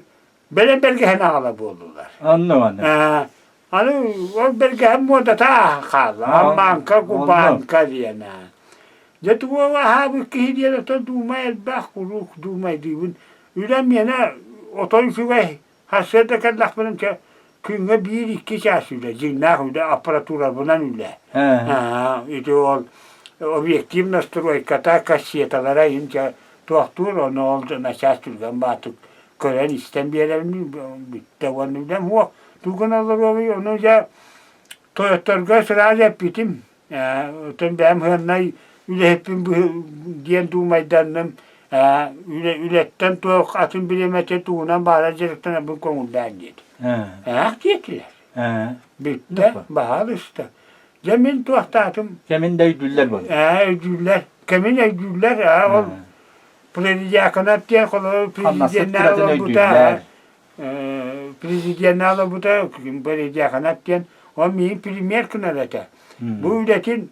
бэлэм бэргэһэн аҕала буоллулар. Онно аны. Аны ол бэргэһэн муодата ааһан хаалла. Аммааҥка, кубаанка диэн. Дьэ тугу аһаабыт киһи диэн оттон дуумай элбэх куруук дуумайдыыбын. Үлэм миэнэ отой үчүгэй. Сарсыарда кэллэхпинэ чэ күҥҥэ биир-икки чаас үлэ, дьиҥнээх үлэ, аппаратурабынан үлэ. Ити ол объектив настройката, кассеталара инчэ туохтуур, ону ол начаас түргэн баатык көрөн-истэн биэрэбин бүттэ уонна үлэм суох. Тугун олоруобуй, ону дьэ тойотторго сразу эппитим. Оттон бэйэм сыаннай үлэһиппин диэн дуумайданным. Үлэттэн туох атын бириэмэтэ тугунан баара дьарыктанарбын көҥүллээн диэтим. Ээх диэтилэр. Бүттэ, баһаалыста. Дьэ мин туохтаатым. Кэмин да өйдүүллэр буолла. Ээ, өйдүүллэр. Кэмин өйдүүллэр. Ээ, ол Президиаканат диэн холобур президеннээх олорбута президеннээх олорбута Президиаканат диэн ол миигин премьер гынар этэ. Бу үлэтин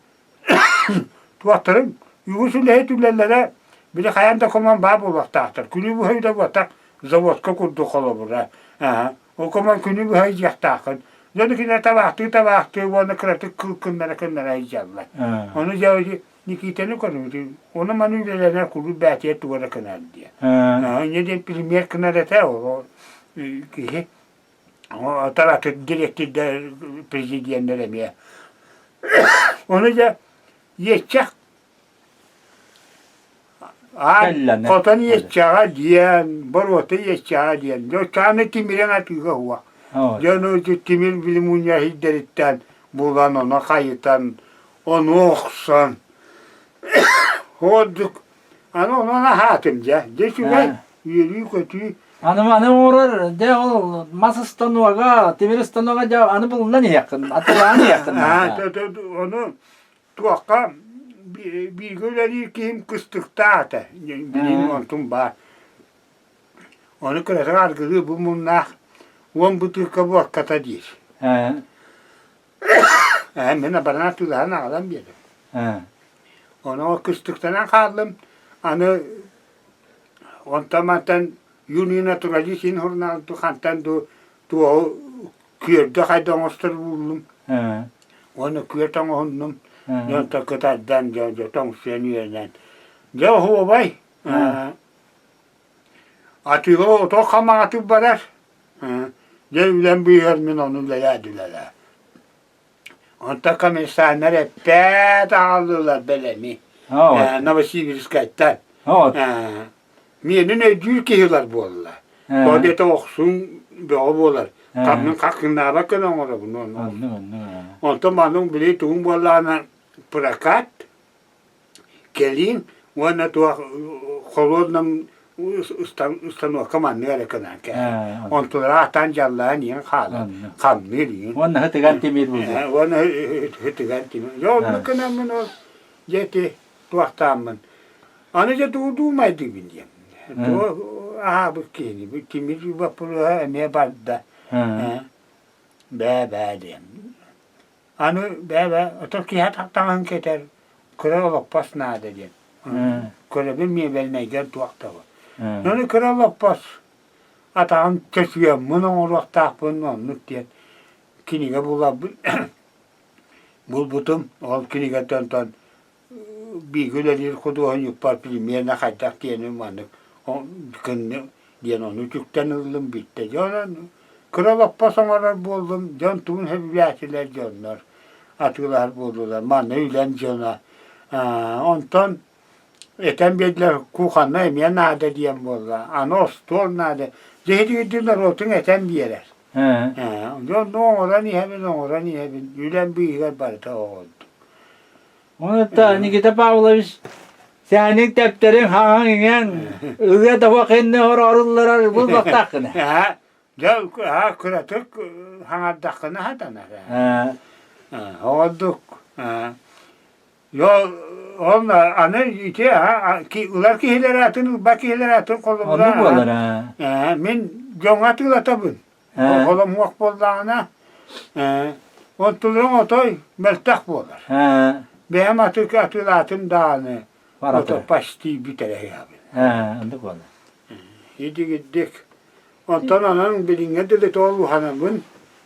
туохтарын үгүс үлэһит үлэлэрэ били хайаан да коман баа буолуохтаахтар. Күнү быһа үлэ буолтах заводка курдук холобура. Ол коман күнү быһа илдьиэхтааххын. Дьону кинилэр табаахтыы-табаахтыы уонна кыратык кыл кыннара-кыннара илдьэллэр. Ону дьэ Никитаны көрүҥүтүн, ону маны үлэлэнэр куруук бээтийэр туга да кынар диэн. Инньэ диэн премьер кынар этэ, ол киһи таратын дириэктирдэр, президеннэр эмиэ. Ону дьэ иэччэх хотон иэччэҕэ диэн, боруота иэччэҕэ диэн. Дьэ тимирэн атыыга уһуох. Дьону тимир били мунньа иһийдэриттэн булан, ону хайытан, Ону охсон ордук аны онон аһаатым дьэ. Дьэ үчүгэй үөрүү-көтүү. Аны аны оҥорор дьэ ол мас станога, тимир станога дьэ аны булунан иһиэххин, атылаан иһиэххин. Ону туохха бииргэ үлэлиир киһим кыстыктаата. Билигин онтум баар. Ону кыратык аргылыы бу муннаах 10 бытыылка буокката диир. Ээ, мин абаран атыылаһан аҕалан биэрдим. Ону кыстыктанан хааллым. Аны онтон-мантан Юный натуралист иһин сурунаал дуу, хантан дуу туоһу күөрдэ хайда оҥостор буллум. Уонна күөрт оҥоһуннум. Дьонтон кытардан, дьэ, дьэ, тоҥсуйан үөрэнэн. Дьэ, оһуобай. Атыыга ото хамаҕатык барар. Дьэ, үлэм быыһыгар мин ону үлэлээ үлэлээ. Онтон комиссарнар эппэт аҕаллылар бэлэми. Новосибирскайтан. Миэнин өйдүүр киһилэр буолла. Ол диэтэ охсуҥ бөҕө буолар. Ханнын хакыннаабат гына оҥоробун онно. Онтон маннык били тугум буоллаҕына прокат кэлиин уонна туох холодном установка маннык эрэ гынан кэлэр. Онтулара атан дьаллаан иһэн хаалар, хамныыр иһин. Уонна һытыган тимир буолуо. Уонна һытыган тимир. Дьэ оннук гынаммын ол дьэ ити туохтааммын. Аны дьэ тугу дуумайдыыбын диэн. Туох аһаабыт киһини бу тимир боппуруоһа эмиэ барда. Бээ-бээ диэн. Аны бээ-бээ отон киһи таҥаһын кэтэр, кыра олоппос наада диэн. Көрөбүн миэбэлинэйгэр туох да бу. Ону кыра олоппос атаҕын чочуйаммын оҥоруохтаахпын оннук диэн кинигэ булабын булбутум. Ол кинигэттэн онтон бииргэ үлэлиир худуоһунньукпар примерно хайдах диэни маннык диэн ону үтүктэн ыллым бүттэ. Дьэ онон кыра лоппос оҥорор буоллум, дьон тугун сөбүлээтилэр дьоннор атыылаһар буоллулар. Манна үлэм дьоно. Онтон этэн биэрдилэр кухонна эмиэ наада диэн буолла. Аны остуол наада. Дьэ ити норуотуҥ этэн биэрэр. Дьон оҥорон иһэбин, оҥорон иһэбин. Үлэм быыһыгар барыта оҕолдум. Онута Никита Павлович сээниҥ тэптэриҥ хаҥаҥ иҥэн ылыа да кэннэ орорулларар булбахтааххына. Дьэ кыратык хаҥардаххына сатанар. Оҕордук. Ол аны ити ылар киһилэр атын ылбат киһилэр атын холобура. Оннук буолар. Мин дьоҥҥо атыылатабын. Холомуох буоллаҕына, онтулуҥ отой мөлтөх буолар. Бэйэм атыылаатым даҕаны, ото почти бүтэрэ сыһабын. Оннук буолар. Идигирдик. Онтон онон билиҥҥэ дылы тоол уһанабын,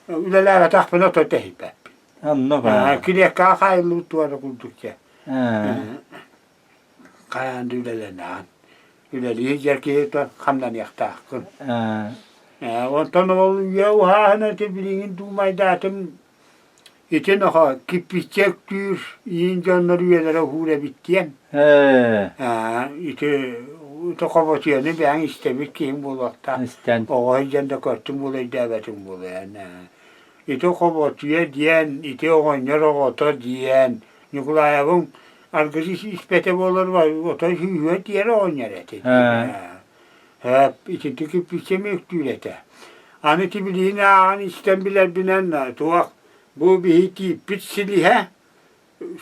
үлэлээбэтэхпинэ ото тэһийбэппин. Оннук. Килиэккэҕэ хаайыллыбыт туора курдук дьэ. Хайаан да үлэлэнэҕин. Үлэлии сылдьар киһи хамнаныахтааххын. Онтон ол үйэ уһааһына ити билигин дуумайдаатым ити нохо кирпииччэ үктүүр иин дьоннор үйэлэрэ уһуур эбит диэн. Ити хобочуйаны бэйэҥ истэбит киһиҥ буолуохтаах. Оҕо сылдьан да көртүҥ буолуо өйдөөбөтүҥ буолуо эн. Ити хобочуйа диэн, ити оҕонньор оҕото диэн Ньукулаайабыҥ аргысы испэтэ буолар отой сүүһүө тиэрэ оҕонньор этэ. Итинтик кирпииччэ эмиэ үктүүр этэ. Аны тибилиһин ааҕан истэн билэрбинэн туох бу биһи тииппит силиһэ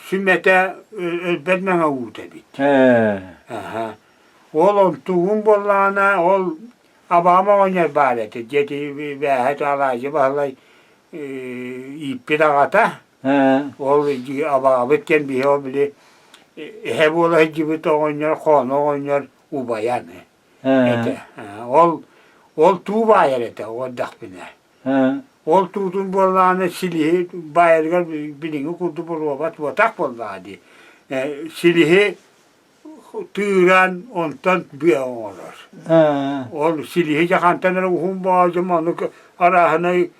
сүмэтэ өлбөт мэҥэ уута эбит. Ол онтугун буоллаҕына ол абаҕам оҕонньор баар этэ. Дьиэти бээһэ алаадьы Баһылай ииппит аҕата Ол абаҕабыт диэн биһи ол били эһэ буола сылдьыбыт оҕонньор, хооно оҕонньор убайа аны этэ. Ол ол туу баайар этэ оҕордохпуна. Ол туутун буоллаҕына силиһи баайарыгар билиҥҥи курдук боруобат буотах буоллаҕа дии. Силиһи тыыран онтон быа оҥорор. Ол силиһи дьэ хантан эрэ уһун боодьум ону арааһынай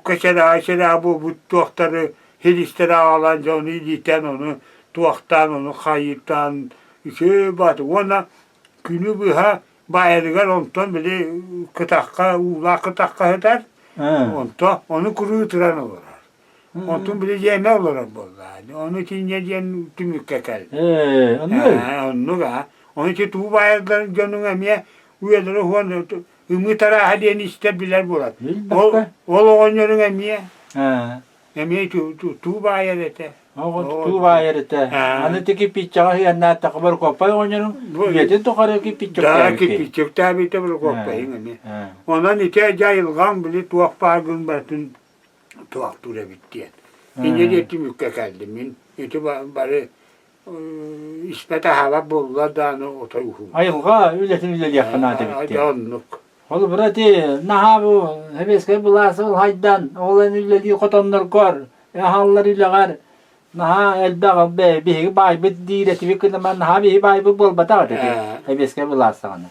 кэчэрээ буолбут туохтары силистэри аҕалан дьону илитэн ону туохтаан ону хайытан үчүгэй баҕайытык уонна күнү быһа баайарыгар онтон били кытахха уулаах кытахха сытар онто ону куруу туран олорор онтун били дьиэмэ олорор буоллаҕа ону итиннэ диэн түмүккэ кэл оннук аа ону ити туу баайардар дьонуҥ эмиэ үйэлэрэ уһуон Ымыы тарааһа диэн истэр билэр буолар. Ол, ол оҕонньоруҥ эмиэ эмиэ туу баайар этэ. Туу баайар этэ. Аны ти кирпииччэҕэ сыһыаннааттахха Борокуоппай оҕонньоруҥ үйэтин тухары Да, кирпииччэктээбитэ Борокуоппайыҥ эмиэ. Онон ити дьайылҕаҥ били туох бааргын барытын туохтуур эбит диэн. Инньэ диэн түмүккэ кэллим. Мин ити бары испэт-аһаабат буоллулар даҕаны отой уһун. Айылҕа үлэтин үлэлиэххэ наада эбит диэн. Оннук. Холобура ити наһаа бу сэбиэскэй былаас ол хайдан, ол эн үлэлии хотонноргор, аһаллар үлэҕэр наһаа элбэх биһиги баайбыт диир этибит гына наһаа биһиги баайбыт буолбатах этэ сэбиэскэй былаас саҕана.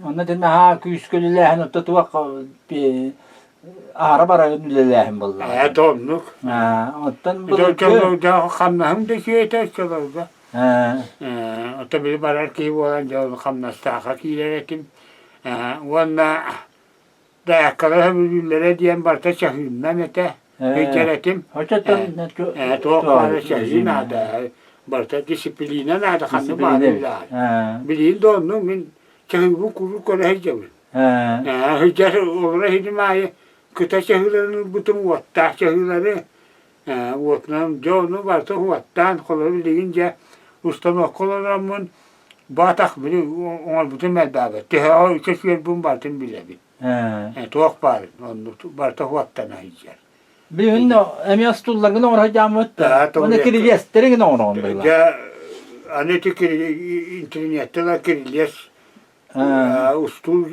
Онно ити наһаа күүскэ үлэлээһин отто туох аара барарын үлэлээһин буоллаҕа. Ээ, оннук. Оттон былыргы хамнаһым да үчүгэй оччолорго. Оттон били барар киһи буолан дьэ ол хамнастаахха киирэр этим. Уонна Даяккалар сөбүлүүллэрэ диэн барыта чаһыыннан этэ. Ыйдар этим. Туох баара чаһыы наада. Барыта дисциплина наада ханнык баары Билигин да онну мин чаһыыбын куруук көрө сылдьабын. Сылдьар олоро иһитим аайы кыта чаһыыларын ылбытым уоттаах чаһыылары уотунан дьэ ону барыта уоттаан холобур билигин дьэ установка олороммун баатах били оҥорбутум элбээбэт төһөҕө үчэ сүөрбүн барытын билэбин туох баар оннук барыта уоттана сылдьар Билигин эмиэ остуулларгын оҥоро сылдьааммыт уонна кирилиэстэрин оҥороҕун быһыылаах. Дьэ аны ити интэрниэттэн кирилиэс Устуу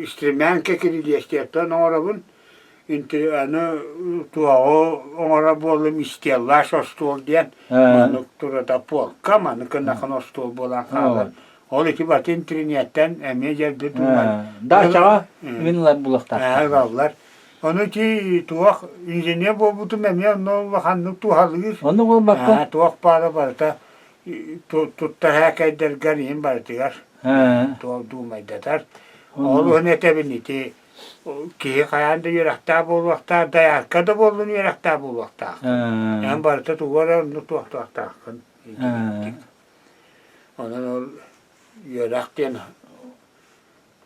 стремянка кирилиэстиэттэн оҥоробун. Аны туоҕу оҥорор буоллум стеллаж остуол диэн маннык турата полка маннык гыннахан остуол буолан хаалар. Ол ити баты интэрниэттэн эмиэ дьэлби туһунан. Даачаҕа мин ылар булуохтаахтар. Ылаллар. Ону ити туох инженер буолбутум эмиэ онно улаханнык туһалыыр. Оннук буолбакка. Туох баара барыта туттар һээкэйдэргэр иһин барытыгар туол дуумайдатар. Ол уһун этэбин ити киһи хайаан да үөрэхтээх буолуохтаах, дайаарка да буоллун үөрэхтээх буолуохтаах. Эн барыта тугу эрэ оннук туохтуохтааххын. Онон ол үөрэх диэн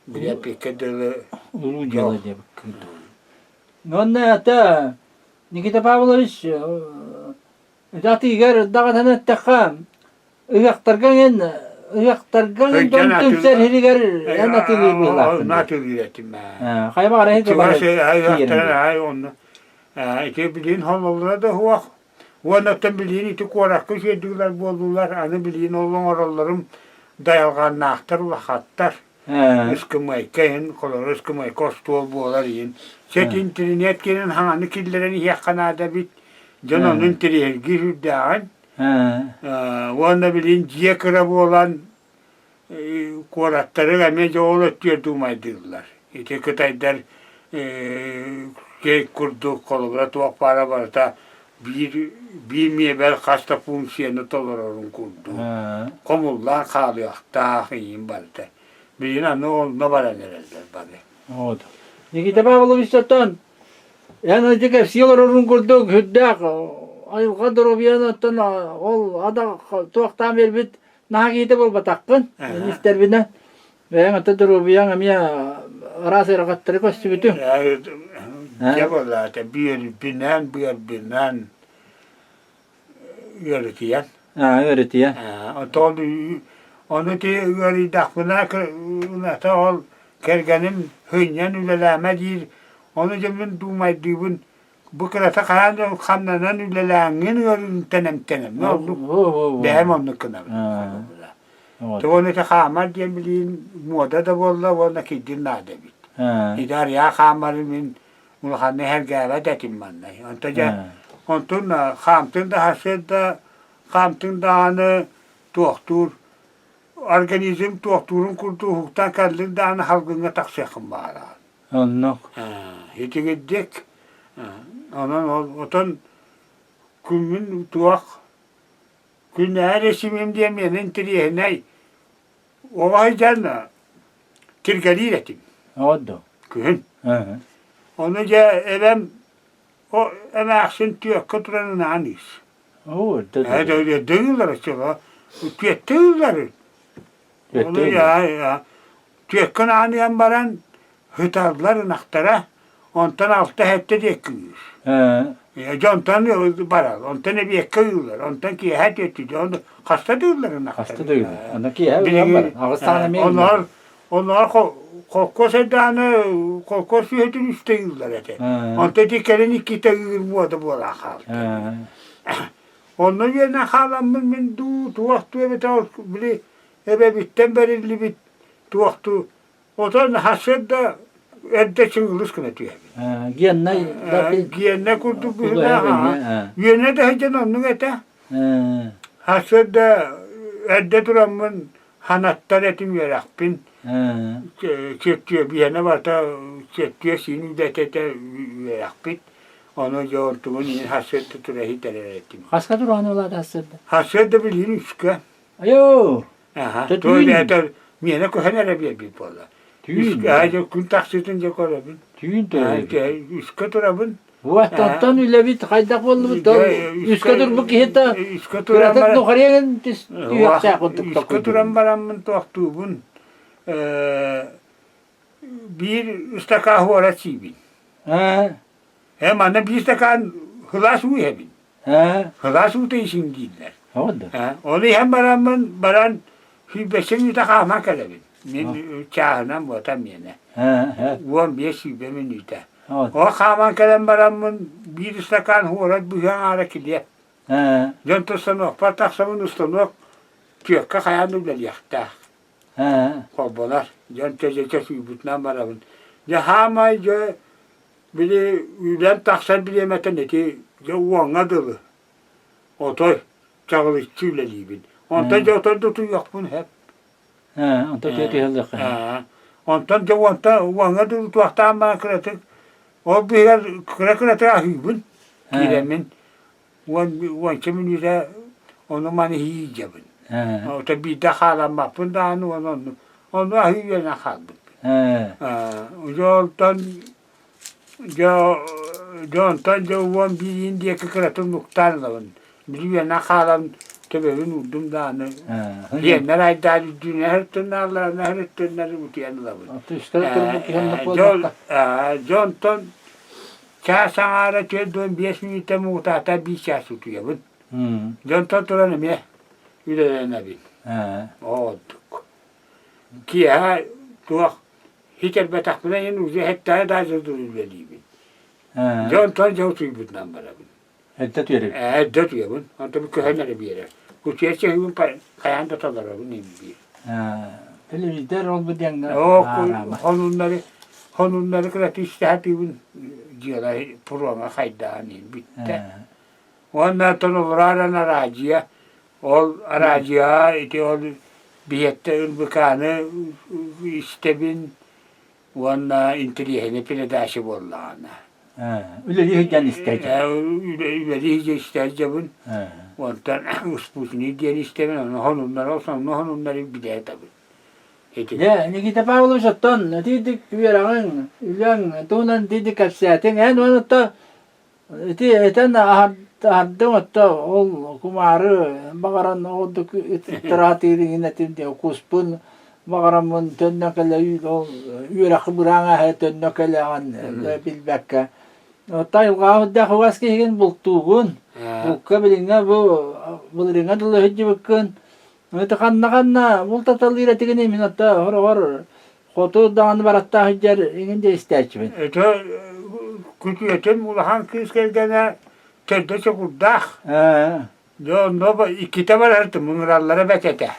билэппиккэ дылы улуу дьыала диэбиккин. Уонна это Никита Павлович Атыыгар даҕатан эттэххэ, ыһыахтарга эн ыһыахтарга дьон түмсэр сиригэр эн атыылыыр быһыылааххын. Атыылыыр этим ээ. Хайа баҕар эһиги Чугас ыһыахтар аай онно ити билигин хололлоро да суох. Уонна оттон билигин ити куоракка үчүгэйдик буоллулар, аны билигин ол оҥороллорум дайалҕаннаахтар улахаттар. Ыскымыайка иһин, холоро ыскымыайка остуол буолар иһин. Сет интэринээт киирэн хаҥаны киллэрэн иһиэххэ наада эбит. Дьон ону интэриэһиргии сүрдээҕин. Уонна билигин дьиэ кыра буолан куораттары эмиэ дьэ ол өттүгэр дуумайдыыллар. Ити кытайдар кейк курдук холобура туох баара барыта биир биир миэбэл хас да функцияны толорорун курдук хомуллаан хаалыахтаах иһин барыта. Билигин аны онно баран эрэллэр бары. Вот. Никита Павлович оттон эн ити кэпсии олорорун курдук сүрдээх айылҕа доруобуйаны оттон ол ада туохтаан биэрбит наһаа киһитэ буолбатаххын. Мин истэрбинэн Бэйэҥ ата доруобуйаҥ эмиэ араас ыарахаттары көстүбүтүҥ. Дьэ буолаата бүөрбүнэн, быарбынан ыарытыйан. Аа, ыарытыйан. Оттон ону ити ыарыйдахпына ата ол кэргэним сынньан үлэлээмэ диир. Ону дьэ мин дуумайдыыбын бу кырата хаһан да хамнанан үлэлээҥҥин ыарыынтан эмтэнэммин оннук бэйэм оннук гынабын. Тоҕо ити хаамар диэн билигин муода да буолла уонна кирдин наада эбит. Ити арыйаа хаамары мин улаханнык сэргээбэт этим манна. Онто дьэ онтун хаамтын да сарсыарда хаамтын даҕаны туохтуур организм туохтуурун курдук уһуктан кэллин даҕаны салгыҥҥа тахсыаххын баҕараҕын. Оннук. Итигирдик онон ол отон күммүн туох Күннээҕи режимим диэн миэнэ интэриэһинэй. Оҕо сылдьан тиргэлиир этим. Оҕо Күһүн. Ону дьэ эбэм эмээхсин түөккэ туран ынаан ыыс. Оо, эрдэ ыыллар оччоҕо. Түөттэ ыыллар. Ону түөккэ ынаан ыан баран Ыталлар ынахтара, онтон алта-сэттэ диэки ыыр. Дьэ онтон барар, онтон эбиэккэ ыыллар, онтон киэһэ түөттүү, ону хаста да ыыллар ынахтары. Хаста да ыыллар. Аны киэһэ ыан барар. Аҕыс саҕана эмиэ Оноор, оноор холкуос эрдэҕинэ холкуос сүөһүтүн үстэ ыыллар этэ. Онтон ити кэлин иккитэ ыыр муода буолан хаалта. Онно үөрэнэн хааламмын мин дуу, туох дуу эбэтэ ол били эбэбиттэн бэриллибит туох дуу Отон сарсыарда эрдэ чыҥылыс гына түһэбин. Геннай Гиэннэ курдук быһыылаах Үөнэ да сылдьан оннук этэ. Сарсыарда эрдэ тураммын ханаттар этим үөрэхпин. Чөттүө биһиэнэ барыта чөттүө сиин үлэтэ этэ үөрэхпит. Ону дьэ онтубун иһин сарсыарда тура иһитэрэр этим. Хаска тураҕын ол аата сарсыарда? Сарсыарда билигин үскэ. Айоо! Аха, Тэ туой түүн? бэйэтэ миэнэ көһөн эрэ биэрбит буолла. Түүн? Үскэ күн тахсыытын дьэ көрөбүн. Түүн төрөөбүт. Үскэ турабын. Вот онтон үлэбит хайдах буоллубут ол үскэ турбут киһи да үскэ туран кыратык нухарыйан түһүөхтээх курдук үскэ туран бараммын туохтуубун биир ыстакаан хуора сиибин. Ээ манна биир ыстакаан сылаас уу иһэбин. Сылаас уута исин дииллэр. Ол иһэн бараммын баран сүүрбэччэ мүнүүтэ хааман кэлэбин. Мин чааһынан буота миэнэ. 15-сүүрбэ мүнүүтэ. Ол хааман кэлэн бараммын биир ыстакаан хуорат быһыы аҥаара килиэп. Дьон станокпар тахсабын станок түөккэ хайаан да үлэлиэхтээх. Холбонор. Дьон чэ сүүрбүтүнэн барабын. Дьэ хаамай дьэ били үлэм тахсар бириэмэтин ити дьэ уоҥҥа дылы отой чаҕылыччы үлэлиибин. Онтон дьэ отой да утуйуохпун сөп. Онтон тыа түһэллэххэ. Онтон дьэ уонта уоҥҥа дылы туохтаан баран кыратык ол быыһыгар кыра-кыратык аһыыбын киирэммин уонча мүнүүтэ ону-маны иһиидьэбин. Ото биирдэ хааламмаппын даҕаны уонна онну онну аһыы үөрэнэн хаалбыппын. Дьэ онтон дьэ дьэ онтон дьэ 11-иин диэки кыратым нуктаан ылабын. Били үөрэнэн хаалан төбөбүн уурдум даҕаны диэннэр айдаан үрдүнэн һыртыннаалларына һырыттыннар утуйан ылабын. Дьэ онтон Чаас аҥаара 45 мүнүүтэ муҥутаата биир чаас утуйабын. Дьонтон туран эмиэ үлэлэнэбин. Ордук. Киэһэ туох хитэрбэтэхпинэ иһин уже хеттаҕа даже үлэлиибин. Дьонтон дьэ утуйбутунан барабын. Эрдэ утуйабын. Эрдэ утуйабын. Онтон көһөн эрэ биэрэр. Утуйар чаһыыбын хайаан да толоробун иһин биир. Телевизор ол-бу диэҥҥэ Хонуннары хонуннары кыратыы истэһэтиибин дьыала пуруоҥа хайдаан иһин бүттэ. Уонна оттон олорон араадьыйа ол араадьыйаҕа ити ол биһиэттэ ылбыкааны истэбин уонна интэриэһинэй передача буоллаҕына. Үлэлии сылдьан истээччи. Үлэлии сылдьан истээччибин. Онтон спутник диэн истэбин, ону сонуннары, сонно сонуннары билээтэбин. Дьэ, Никита Павлович, оттон итиитик үөрэҕиҥ, үлэҥ туһунан итиитик кэпсээтиҥ. Эн уонна Ити этэн аһардым отто ол кумаары баҕаран ордук ыттараатыыр иҥин этим диэн куспун баҕараммын төннө кэлэ ол үөрэххэ быраан аһа төннө кэлэҕин билбэккэ Отто айылҕаҕа үрдээх угас киһигин бултуугун булка билиҥҥэ бу былырыыҥҥа дылы сылдьыбыккын Это ханна-ханна бултаталыыр этигиний мин отто хороҕор хоту даҕаны бараттаах сылдьар иҥин дьэ истээччибин. Это күтүөтүм улахан кыыс кэргэнэ төрдө чокурдаах. Дьэ онно иккитэ барартым ыҥыраллара бэт этэ.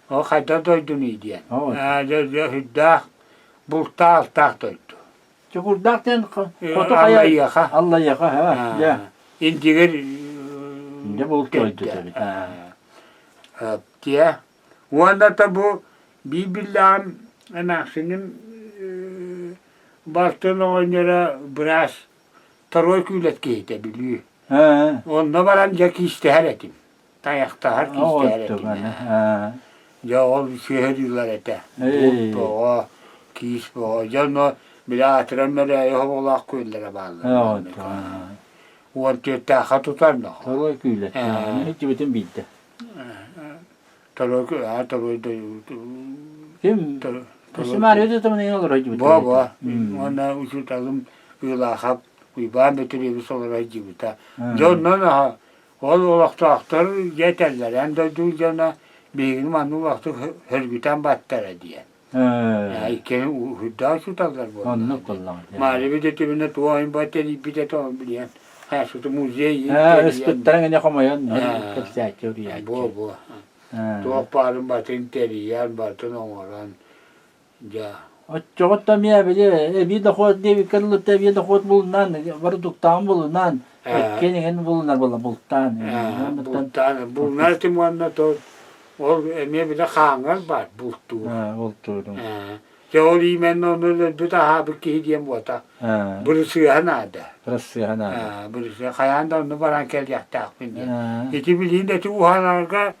Ол хайдах дойдунуй диэн. Дьэ дьэ сүрдээх бултаах-алтаах дойду. Чокурдаах диэн хоту хайа Аллайыаха. Аллайыаха, ха, дьэ. Индигир Дьэ булт дойдута эбит. Тиэ. Уонна да бу биир биллэҕим эмээхсиним балтын оҕонньоро быраас второй күүлэт киһитэ Бүлүү. Онно баран дьэ киистэһэр этим. Тайахтаһар киистэһэр этим. Дьэ ол сүөһүлүүлэр этэ. Булт боҕо, киис боҕо. Дьэ онно били аатыран мөрөөйү хоболоох күөллэрэ бааллар. 14-тээххэ тутар нохо. Торуой күүлэт. Иччибитин биирдэ. Торуой торуой Ким? Сымаар өтө олорор дьибит. Бо бо. Уонна учууталым Ыылаахап Уйбаан Бөтүрүөбүс олорор дьибитэ. Дьэ онон аха Ол олохтоохтор дьэ этэллэр, эн дойдуҥ дьоно биһигини маннык улахтык хөргүтэн баттара диэн. Иккиэн уһуйдаах учууталлар буоллар. Оннук буоллаҕа. Маарыбыт өтүбүнэ туох айын бат тэрийбит этэ ол билиэн. Хайасыты музей Ыспыттарын гэнэ хомойон кэпсээччи уруйааччы. Буо буо. Туох баарын батын тэрийэн, батын оҥорон Дьэ. Оччоҕо эмиэ били эбии дохуот диэбиккэ дылы эбии дохуот булунан, бородууктаҕын булунан, эккин иҥин булунар буолла бултаан. Бултаан, булунар этим уонна то. Ол эмиэ бile хааҥҥар баар бултуур. Бултуурум. Дьэ ол именно ону өлөрбүт аһаабыт киһи диэн буолта. Бырысыаһа наада. Бырысыаһа наада. Бырысыа хайаан да онно баран кэлиэхтээхпин диэн. Ити билиин да ити уһанарга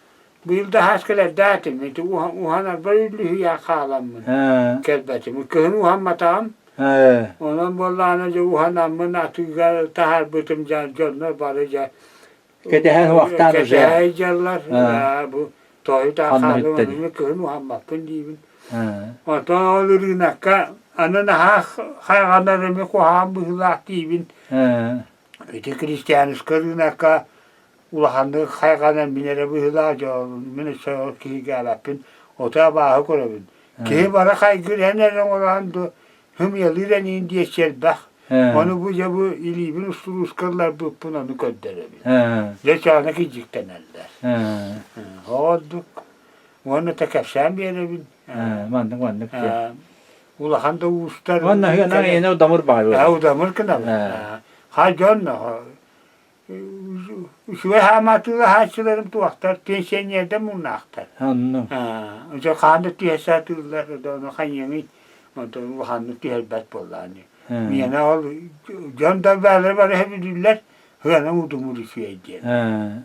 быйыл да хаас кэлэрдээтим. Ити уһанарбар үллүһүйэн хааламмын кэлбэтим. Кыһын уһамматаҕым. Онон буоллаҕына дьэ уһанаммын атыыга таһаарбытым дьоннор бары дьэ Кэтэһэн уохтаан уже. Кэтэһэ дьаллар бу тойу таахаалым кыһын уһаммаппын диибин. Онтон ол ырыынакка аны наһаа хайҕанар эми куһаҕан быһыылаах диибин. Ити крестьянскай ырыынакка улаханнык хайҕанар мин эрэ быһыылаах мин өссө ол киһигээбэппин ото абааһы көрөбүн. Киһи бары хайгыыр эн эрэ оҥороон дуо Һымыйалыыр эниин диэччи элбэх. Ону бу дьэ бу илиибин устурууска ылларбыппын ону көрдөрөбүн. Дьэ чаана кидьиктэнэллэр. Ордук. Уонна та кэпсээн биэрэбин. Маннык маннык диэн. Улахан да уустар. Уонна ыана удамыр баар. Удамыр гынабын. Ха дьон Үчүгэй хаамаатыылаһааччыларым туохтар, пенсионердар муннаахтар. Онно. Дьэ хаан да түһэ сатыыллар, ону хайыаҥый, онтон улаханнык түһэрбэт буоллаҕа Миэнэ ол дьон да баалара бары сөбүлүүллэр, сыанам удумур үчүгэй диэн.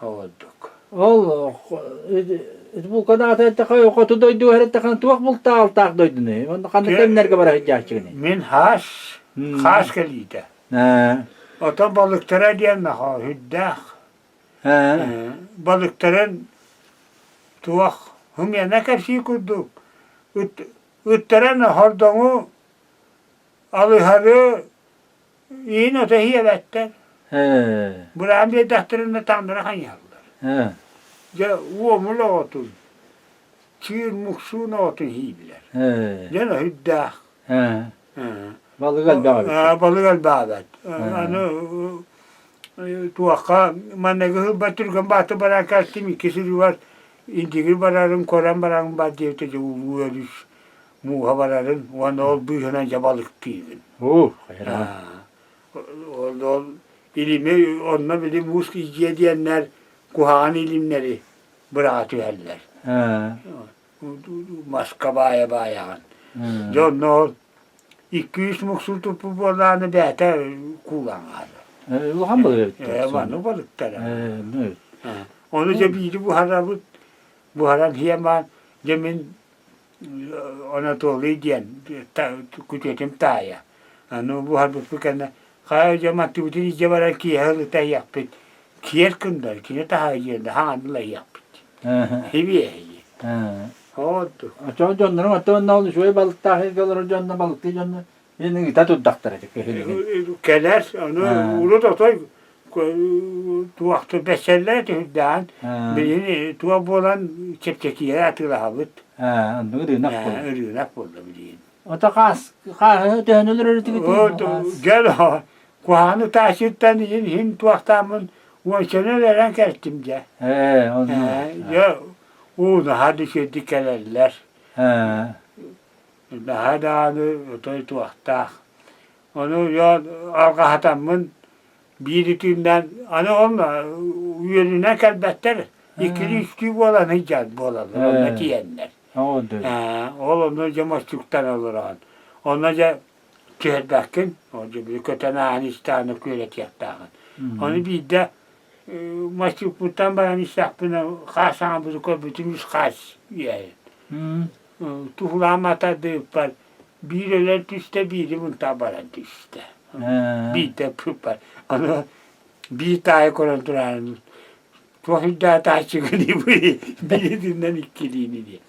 Ордук. Ол булканаата эттэхэ хоту дойду эттэхэ туох бултаалтаах дойдуну? Онно ханнык кэмнэргэ бара сылдьааччыгыный? Мин хаас, хаас кэлиитэ. Ото балыктара диэн наһаа сүрдээх. Балыктарын туох һымыана кэпсии курдук ыттаран хордоҥу алыһары иин ото иһиэбэттэр. Быраан биэрдэхтэринэ таҥнары хайыһаллар. Дьэ уомул оҕотун, чыыр муксуун оҕотун иһииллэр. Дьэ сүрдээх. Балык элбэх эбит. Балык элбээбэт. Аны туохха манныгы ылбат түргэн бааты баран кэлтим икки сылыгар индигир барарын көрөн баран бар диэбитэ дьэ улуу өрүс мууһа барарын уонна ол быыһынан дьэ балыктыыгын. Ол ол илими онно били муус дьиэ диэннэр куһаҕан илимнэри быраҕа түһэллэр. Маска баайа-баайаҕын. Дьэ онно ол икки-үс муксуу туппут буоллаҕына бэйэтэ куулаан хаалар. Улахан балык эбит. Ээ, маннык балыктара. Ону дьэ биири буһарабыт, буһаран сиэн баран, дьэ мин Анатолий диэн күтүөтүм таайа. Аны буһарбыппыт кэннэ хайа дьэ маттыбытын илдьэ баран киэһэ ылыта иһиэхпит. Киэр кындар, кини таһаайдьыан да хаҥаны ыла иһиэхпит. Сибиэһэйи. Отту. Оччоҕо дьонноруҥ оттон ол үчүгэй балыктаах сиргэ олорор дьонно балыктыы дьонно мин ыыта турдахтара ити кыһылыгын. Кэлэр, ону урут отой туохту бэссэллэрэ түһүрдээн билигин туох буолан чэпчэкигэ атыылаһабыт. Оннук ырыынак буолла. Ырыынак буолла билигин. Ото хаас хааһы төһөнү өлөрөр этигит? Дьэ куһаҕаны таасыттан иһин иһин туохтааммын уончаны өлөрөн кэлтим дьэ. Ээ, онно. Дьэ, уу наһаа да үчүгэйдик кэлэллэр. Наһаа даҕаны отой туохтаах. Ону дьэ алҕаһатаммын биир итиннэн аны ол үөрүнэн кэлбэттэр иккилии-үстүү буолан сылдьар буолаллар онно тиийэннэр. Ол онно дьэ мостуктан олороон. Онно дьэ түһэрбэккин, ол дьэ били көтөн ааһан истэҕинэ күөрэтиэхтээҕин. Ону биирдэ мостукпуттан баран истэхпинэ хаас саҥабыты көрбүтүм үс хаас үөһэн. Туһулаан атардыыппар биир өлөн түстэ, биири мунтаа баран түстэ. Биирдэ пыппар. Аны биир таайы көрөн туран туох үрдээтааччыгыный бииринэн иккилиини диye.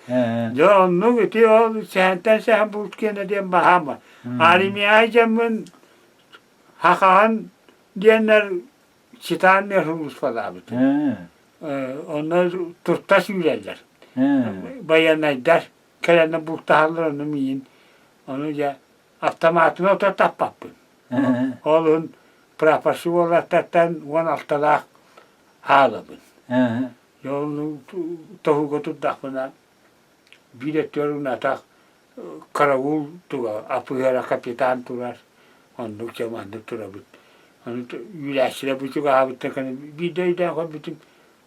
Дьэ оннук ити ол сэһэнтэн сэһэн булт киэнэ диэн баһаама. Армия дьэммин хахаһан диэннэр читаан сулууспалаабыт. Онно турта сүүрэллэр. Байыаннайдар кэлэннэр бултаһаллар ону миин. Ону дьэ автоматынан ото таппаппын. Ол иһин прапорщик уолаттартан 16-лаах хаалабын. Ол тоһууга турдахпына биир өттүгэр унатах караул туга апыһыара капитан турар оннук дьэ маннык турабыт. Ону үүрээччилэр бу чугаһаабыттар кэннэ биирдэ өйдөөн көрбүтүм.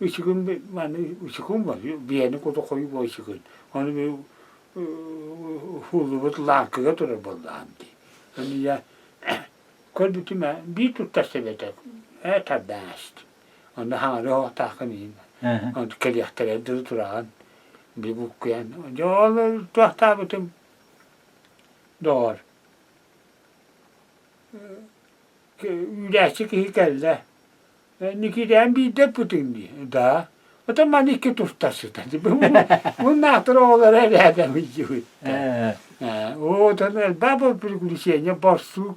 Үчүгүн маны үчүгүн бар, биэни куту хойуу бо үчүгүн. Ону би хуллубут лааҥкыга турар буоллаҕым дии. Ону я көрбүтүм ээ, биир туттарса эбэтэ ээ тардаан ааст. Онно хаҥары оһохтааххын иһин. Онту кэлиэхтэрэ дылы тураҕын. Би буккуйан. Дьэ ол туохтаабытым доҕор. Үүрээччи киһи кэллэ. Никитээн биирдэ ыппытыҥ дии. Да. Оттон маны икки туста сытар. Муннаахтар оҕолоро эбээдэм илдьибит. Оотон элбэх был приключение борсук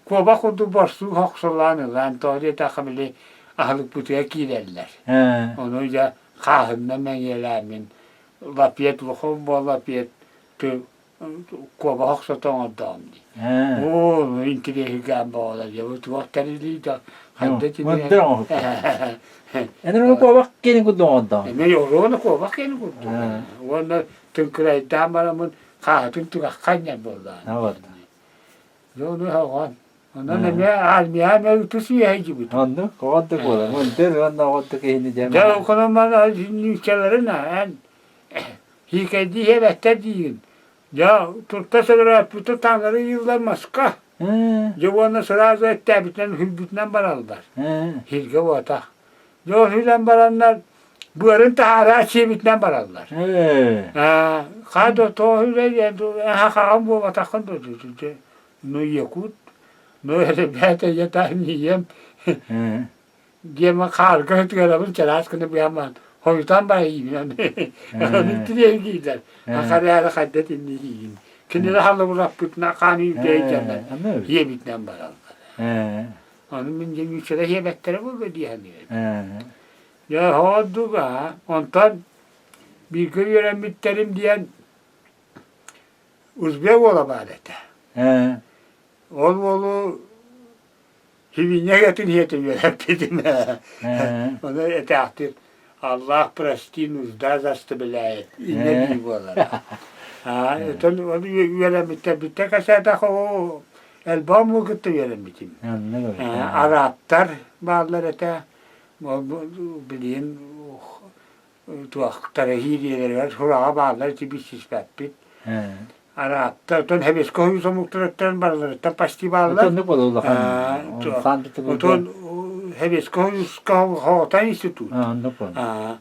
куобах курдук борсук хохсолоон ылан тоҕо диэтэххэ били аһылыкпытыгар киирэллэр. Ону дьэ хааһынна мэҥиэлээммин лапет лохом буоллапет куобах охсото оҥордоҕум дии. Оо, интириэһиргээн боҕолор дьэ бу туох тэрилий да хайда Мындыр оҥоһук. Эн ону куобах киэнин курдук оҥордоҕум. Эмиэ оруону куобах киэнин курдук. Уонна тыҥкырайдаан бараммын хааһытын тугахха анньар буоллаҕа. Дьэ ону оҕон. Онон эмиэ армия эмиэ ытыс үөһэ дьибит. Оннук, оҕордук буолар. Мындыр уонна оҕордук киһини дьэ. Дьэ оконон нууччаларын эн Хиикэйдии иһэбэттэр диигин. Дьэ, турта сөлөрөөппүтэ таҥнары ыйыллар маска. Дьэ уонна сразу эттээбитинэн үрбүтүнэн бараллар. Сиргэ буотах. Дьэ ол сүлэн бараннар быарын таһаараа сиэбитинэн бараллар. Хаа да тоҕо сүлэ хаҕам буолбатаххын да ну якут, ну ребята я там не ем. Диэмэ хаарга ытыарабын чараас гына быһамаан хойутаан баайыыбын тириэргиилэр хахарыары хайда тинниһиигин кинилэр халыбыраппытына хаан үүтэй дьоннор иэбитинэн бараллар ону мин дьэ нүүччэлэр иэбэттэрэ буолуо дии саныыбын дьэ хоордуга онтон бииргэ үөрэммиттэрим диэн узбек уола баар этэ ол уолу Сибиинньэ этин иһэтэ үөрэппитим ээ. Ону этээхтир Аллах прости, нужда заставляет. Иннэ дии буолара. Аа, отон ол үөрэммиттэрбиттэн кэсээтэх оо элбэх омугу кытта үөрэммитим. Арабтар бааллар этэ. Ол билигин туохтара иһиириэлэригэр сураҕа бааллар ити билсиспэппит. Арааттар, оттон Хэбэскэ хойуу омуктарыттан барыларыттан почти бааллар. Оннук буолар улахан. Отон Хэбэскэ хойууска хоҕотон институт. Оннук буолар.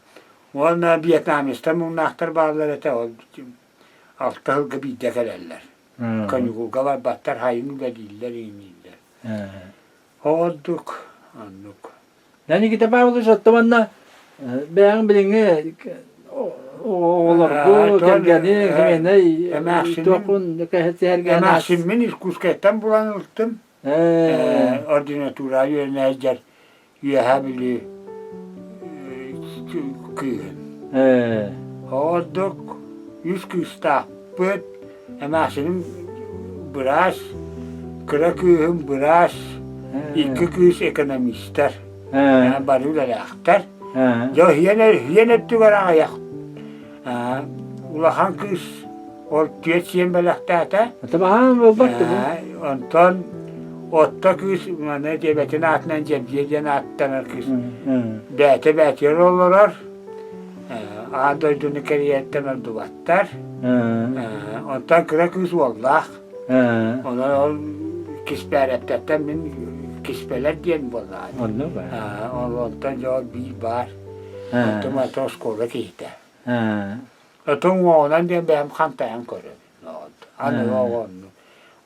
Уонна вьетнамецтар муҥнаахтар бааллар этэ, ол алта сылга биирдэ кэлэллэр. Каникулга барбаттар, хайын үлэлииллэр, иҥнииллэр. Ордук, оннук. Никита Павлович, оттон манна бэйэҥ билиҥҥи оҕолоргу, кэргэни, сэмэнэй туоххун сэһэргээн Эмээхсиммин Иркутскайтан булан ылтым. Ординатура үөрэнэ сылдьар Үөһээ Бүлүү кыыһын. Ордук үс кыыстаахпыт, эмээхсиним быраас, кыра кыыһым быраас, икки кыыс экономистар, бары үлэлээхтэр. Дьэ иһиэн өттүгэр аҕыйах улахан кыыс ол түөрт сиэн бэлэхтээтэ. Онтон отто кыыс маны дьэбэтин аатынан Дьэбдьиэ диэн ааттанар кыыс бэйэтэ бэйэтигэр олорор. Аан дойдуну кэрийэртэн ордубаттар. Онтон кыра кыыс уоллаах. Онон ол киспээрэптэртэн мин киспэлэр диэн буоллаҕа. Ол онтон дьэ ол биир баар. Онтум ата оскуола киһитэ. Отон уоҕунан диэн бэйэм хантайан көрөбүн. Аны оҕонну.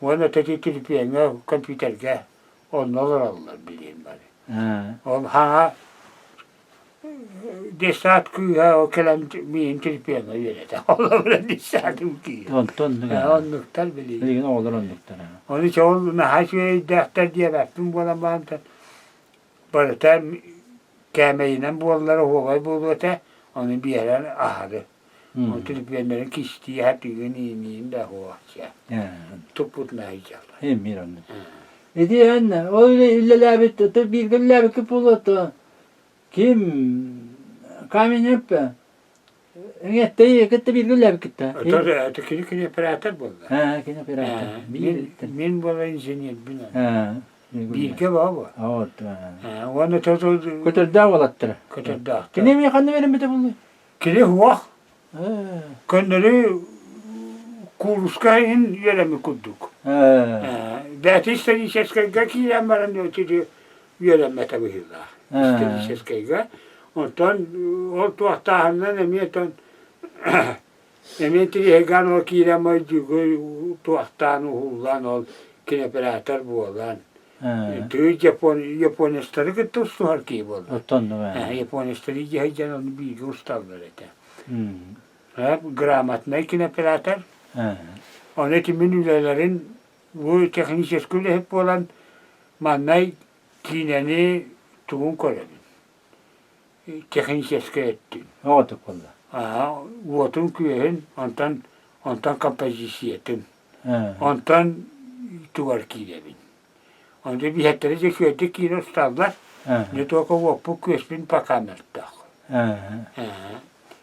Уонна тэти телепиэҥҥэ, компьютергэ онно олороллор билиэн бары. Ол хаҥа Десаат кыыһа кэлэн миигин телепиэҥҥэ үөрэтэ. Холобура десаатым кыыһа. Онтон Оннуктар билигин. Билигин оҕолор оннуктар. Ону чоҕул наһаа үчүгэйдээхтэр диэбэппин буолан баран барыта кээмэйинэн буоллар оһуобай буолуо этэ, ону биэрэн аһары. Ол телепиэннэрин кистии сатыыгын ииниин да оһуохча. Туппутуна сылдьаллар. Эмиэ оннук. Ити эн ол үлэлээбит бииргэ үлэлээбиккит буолуо Ким Каменев Эҥэттэй кытта бииргэ үлэлээбиккит да? Это кини кини оператор буолла. Аа, кини оператор. Мин буола инженербин. Бииргэ баа Вот. Уонна Көтөрдөөх уолаттара. Көтөрдөөхтөр. Кини эмиэ ханна үөрэммитэ буолуой? Кини суох. Көннөрү кууруска иһин үөрэммит курдук. Бэйэтэ историческайга киирэн баран үөрэммэтэ быһыылаах. Историческайга. Онтон ол туохтааһынынан эмиэ эмиэ тириһиган ол киирэн мойдугу туохтаан уһуллан ол кинооператор буолан Тыы Япон японецтары кытта устуһар киһи буолла. Оттон Японецтары дьиһэ ону бииргэ усталлар этэ. Грамотнай кинооператор. Ону ити мин үлэлэрин бу техническэй үлэһит буолан маннай киинэни тугун көрөбүн. Техническэй өттүн. Оҕотук буолла. Уотун күөһүн, онтон онтон композициятын. Онтон тугар киирэбин. Онто биһэттэрэ дьэ үчүгэйдик киирэ усталлар. Не только уоппут күөспүн пока мөлтөх.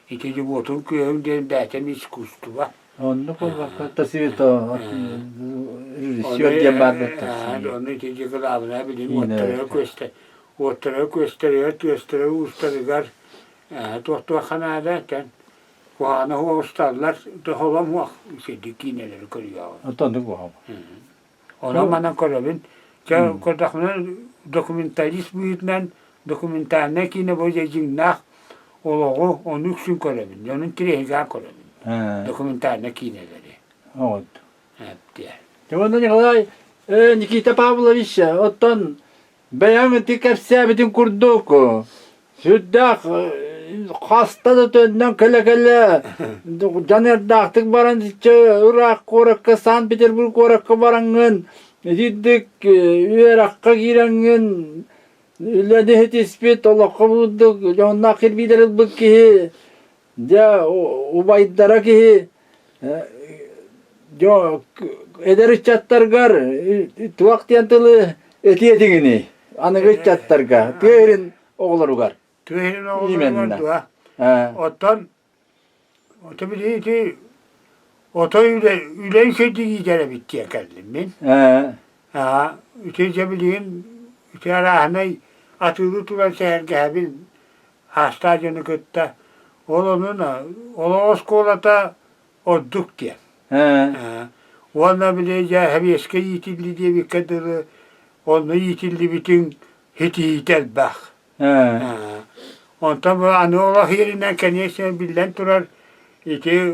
Ити дьэ уотун күөһүн диэн бэйэтин искусство. Оннук буолбакка тасыыто режиссер диэн баар буолтар. Онно ити дьэ кылаабынай билин уоттарыгар күөстэ уоттарыгар күөстэригэр түөстэрэ уустарыгар туох-туохха наада этэн Куһаҕаны усталлар, холом уох үчүгэйдик киинэлэри көрүөҕүм. Онтон куһаҕан. Онон манан көрөбүн. Чэ, көрдөхпүнэ документалист быһыытынан документальнай киинэ бу дьэ дьиҥнээх олоҕу ону үксүн көрөбүн. Дьонун тирэһигээн көрөбүн. Документальнай киинэлэри. Вот. Эптиэ. Уонна Николай Никита Павлович оттон Бэйэҥ ити кэпсээбитин курдук, сүрдээх хаста да төннөн кэлэ-кэлэ дьаныардаахтык баран ыраах куоракка Санкт-Петербург куоракка бараҥҥын итирдик үөрэххэ киирэҥҥин үлэни ситиспит олоххо курдук дьонноох кирбиилэри ылбыт киһи Дьэ, убайдара киһи дьо эдэр ыччаттаргар туох диэн тылы этиэ этиҥиний аныгы ыччаттарга тыа сирин оҕолоругар Тыа сирин оҕолоругар дуо? Оттон ото билигин ити отой үлэ үлэ үчүгэйдик иитэр эбит диэн кэллим мин. Аа ити дьэ билигин ити арааһынай атыылыы туран сэһэргэһэбин аастаах дьону кытта ол онон олох оскуолата ордук диэн. Уонна били дьэ сэбиэскэй иитиллии диэбиккэ дылы онно иитиллибитиҥ ситиһиитэ элбэх. Онтон бу аны олох иэринэн конечно биллэн турар ити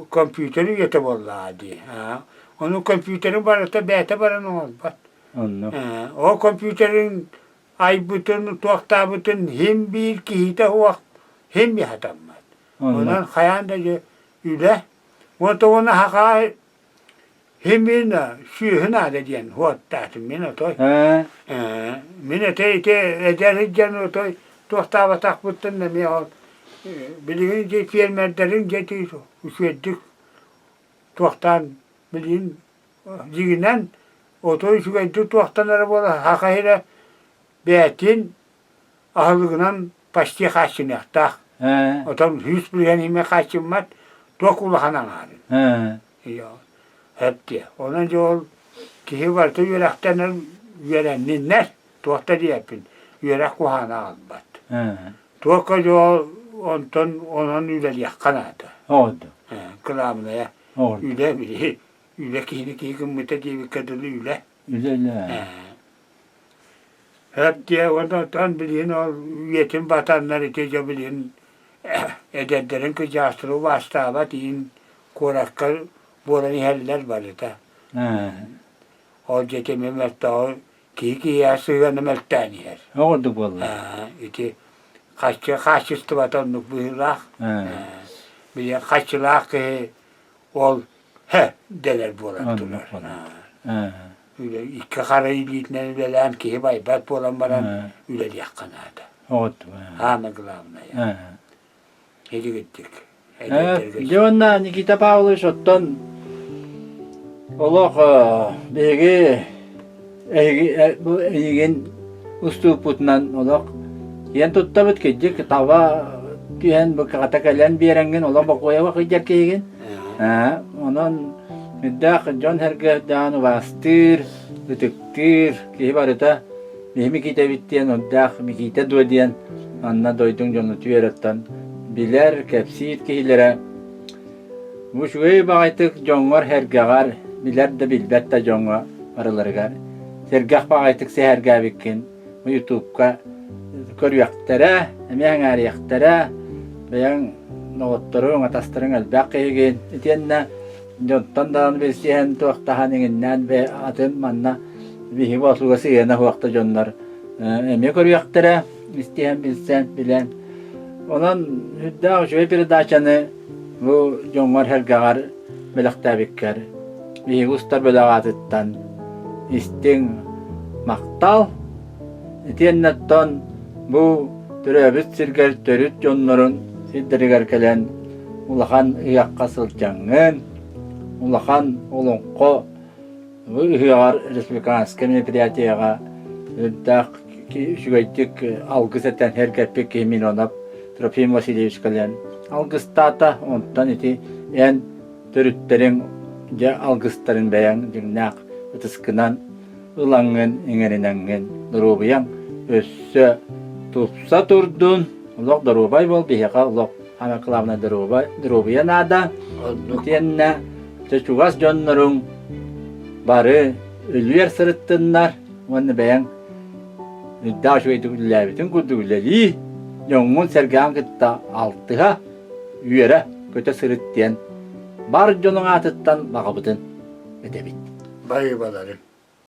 компьютер үйэтэ буоллаҕа дии. Ону компьютеры барыта бэйэтэ баран оҥорбот. Ол компьютерын айбытын, туохтаабытын иһин биир киһитэ суох иһин хатаммат. Онон хайаан да дьэ үлэ уонна хахаай мин сүөһү наада диэн хуоттаатым мин отой. Мин этэ ити эдэр сылдьан отой туохтаабатахпыттан эмиэ ол билигин ити фермердэрин дьэ ити үчүгэйдик туохтаан билигин Дьиҥинэн, отой үчүгэйдик туохтанара буолар саха сирэ бэйэтин аһылыгынан почти хааччыныахтаах. Отон 100% имэ хааччыммат, туох улахан аҥаарын. Сөп диэ. Онон дьэ ол киһи барыта үөрэхтэнэр үөрэнниннэр, туох да диэппин, үөрэх куһаҕаны аҕалбат. Туохха дьэ ол онтон онон үлэлиэххэ наада. Кылаабынайа үлэ били Үлэ киһини киһи гыммыта диэбиккэ дылы үлэ. Үлэ үлэ. Сөп диэ уонна оттон билигин ол үйэтин батаннар ити дьэ билигин эдэрдэрин кырдьаҕастары убаастаабат иһин куоракка буолан иһэллэр барыта. Ол дьэ эмиэ мөлтөҕү киһи киһиэхэ сыһыана мөлтөөн иһэр. Ол курдук буолла. Ити харчы хаачыстыбата оннук быһыылаах. Билигин харчылаах киһи ол һэ дэнэр буолан турар. Үлэ икки хара илиитинэн үлэлээн киһи байбат буолан баран үлэлиэххэ наада. Самое главное. Илигирдик. Дьэ уонна Никита Павлович оттон олох биһиги эһиги бу эйигин устууппутунан олох киэн туттабыт кырдьык таба түһэн бу хата кэлэн биэрэҥҥин олох бокуойаба кыйдьар киһигин онон үрдээх дьон-сэргэ даҕаны убаастыыр. ытыктыыр, киһи барыта биһи Микиитэбит диэн урдаах Микиитэ дуо диэн манна дойдуҥ дьону түөрэттэн билэр, кэпсиир киһилэрэ. Бу үчүгэй баҕайытык дьоҥҥор-сэргэҕэр, билэр да билбэт да дьоҥҥо барыларыгар сэргэх баҕайытык сэһэргээбиккин Ютубка көрүөхтэрэ, эмиэ сэҥээриэхтэрэ, бэйэҥ доҕотторуҥ, атастарыҥ элбэх киһигин. Итиэннэ дьонтон даҕаны билсиһэн туохтаһан иҥиннээн атын манна биһиги боотулга сыһыана суох да дьоннор эмиэ көрүөхтэрэ, истиһэн, билсэн, билэн. Онон үрдээх үчүгэй передачаны бу дьоҥҥор-сэргэҕэр бэлэхтээбиккэр биһиги устар бөлөх аатыттан истиҥ махтал. Итиэннэ оттон бу төрөөбүт сиргэр төрүт дьоннорун сирдэригэр кэлэн улахан ыһыахха сылдьаҥҥын, улахан олоҥхо Бу ыһыаҕар республиканскай мероприятиеҕа үрдээх үчүгэйдик алгыс этэн сэргэппит киһи Миронов Трофим Васильевич кэлэн алгыстаата. Онтон ити эн төрүттэриҥ дьэ алгыстарын бэйэҥ дьиҥнээх ытыскынан ылаҥҥын, иҥэринэҥҥин доруобуйаҥ өссө тупса турдун. Олох доруобай буол, биһиэхэ олох самое главное доруобуйа наада. Итиэннэ Дьэ чугас дьонноруҥ бары өлүөр сырыттыннар уонна бэйэҥ үрдээх үчүгэйдик үлэлээбитиҥ курдук үлэлии, дьоҥҥун-сэргэҕин кытта алтыһа, үөрэ көтө сырыт диэн бар дьонуҥ аатыттан баҕабытын этэбит. Баһыыбаларыҥ.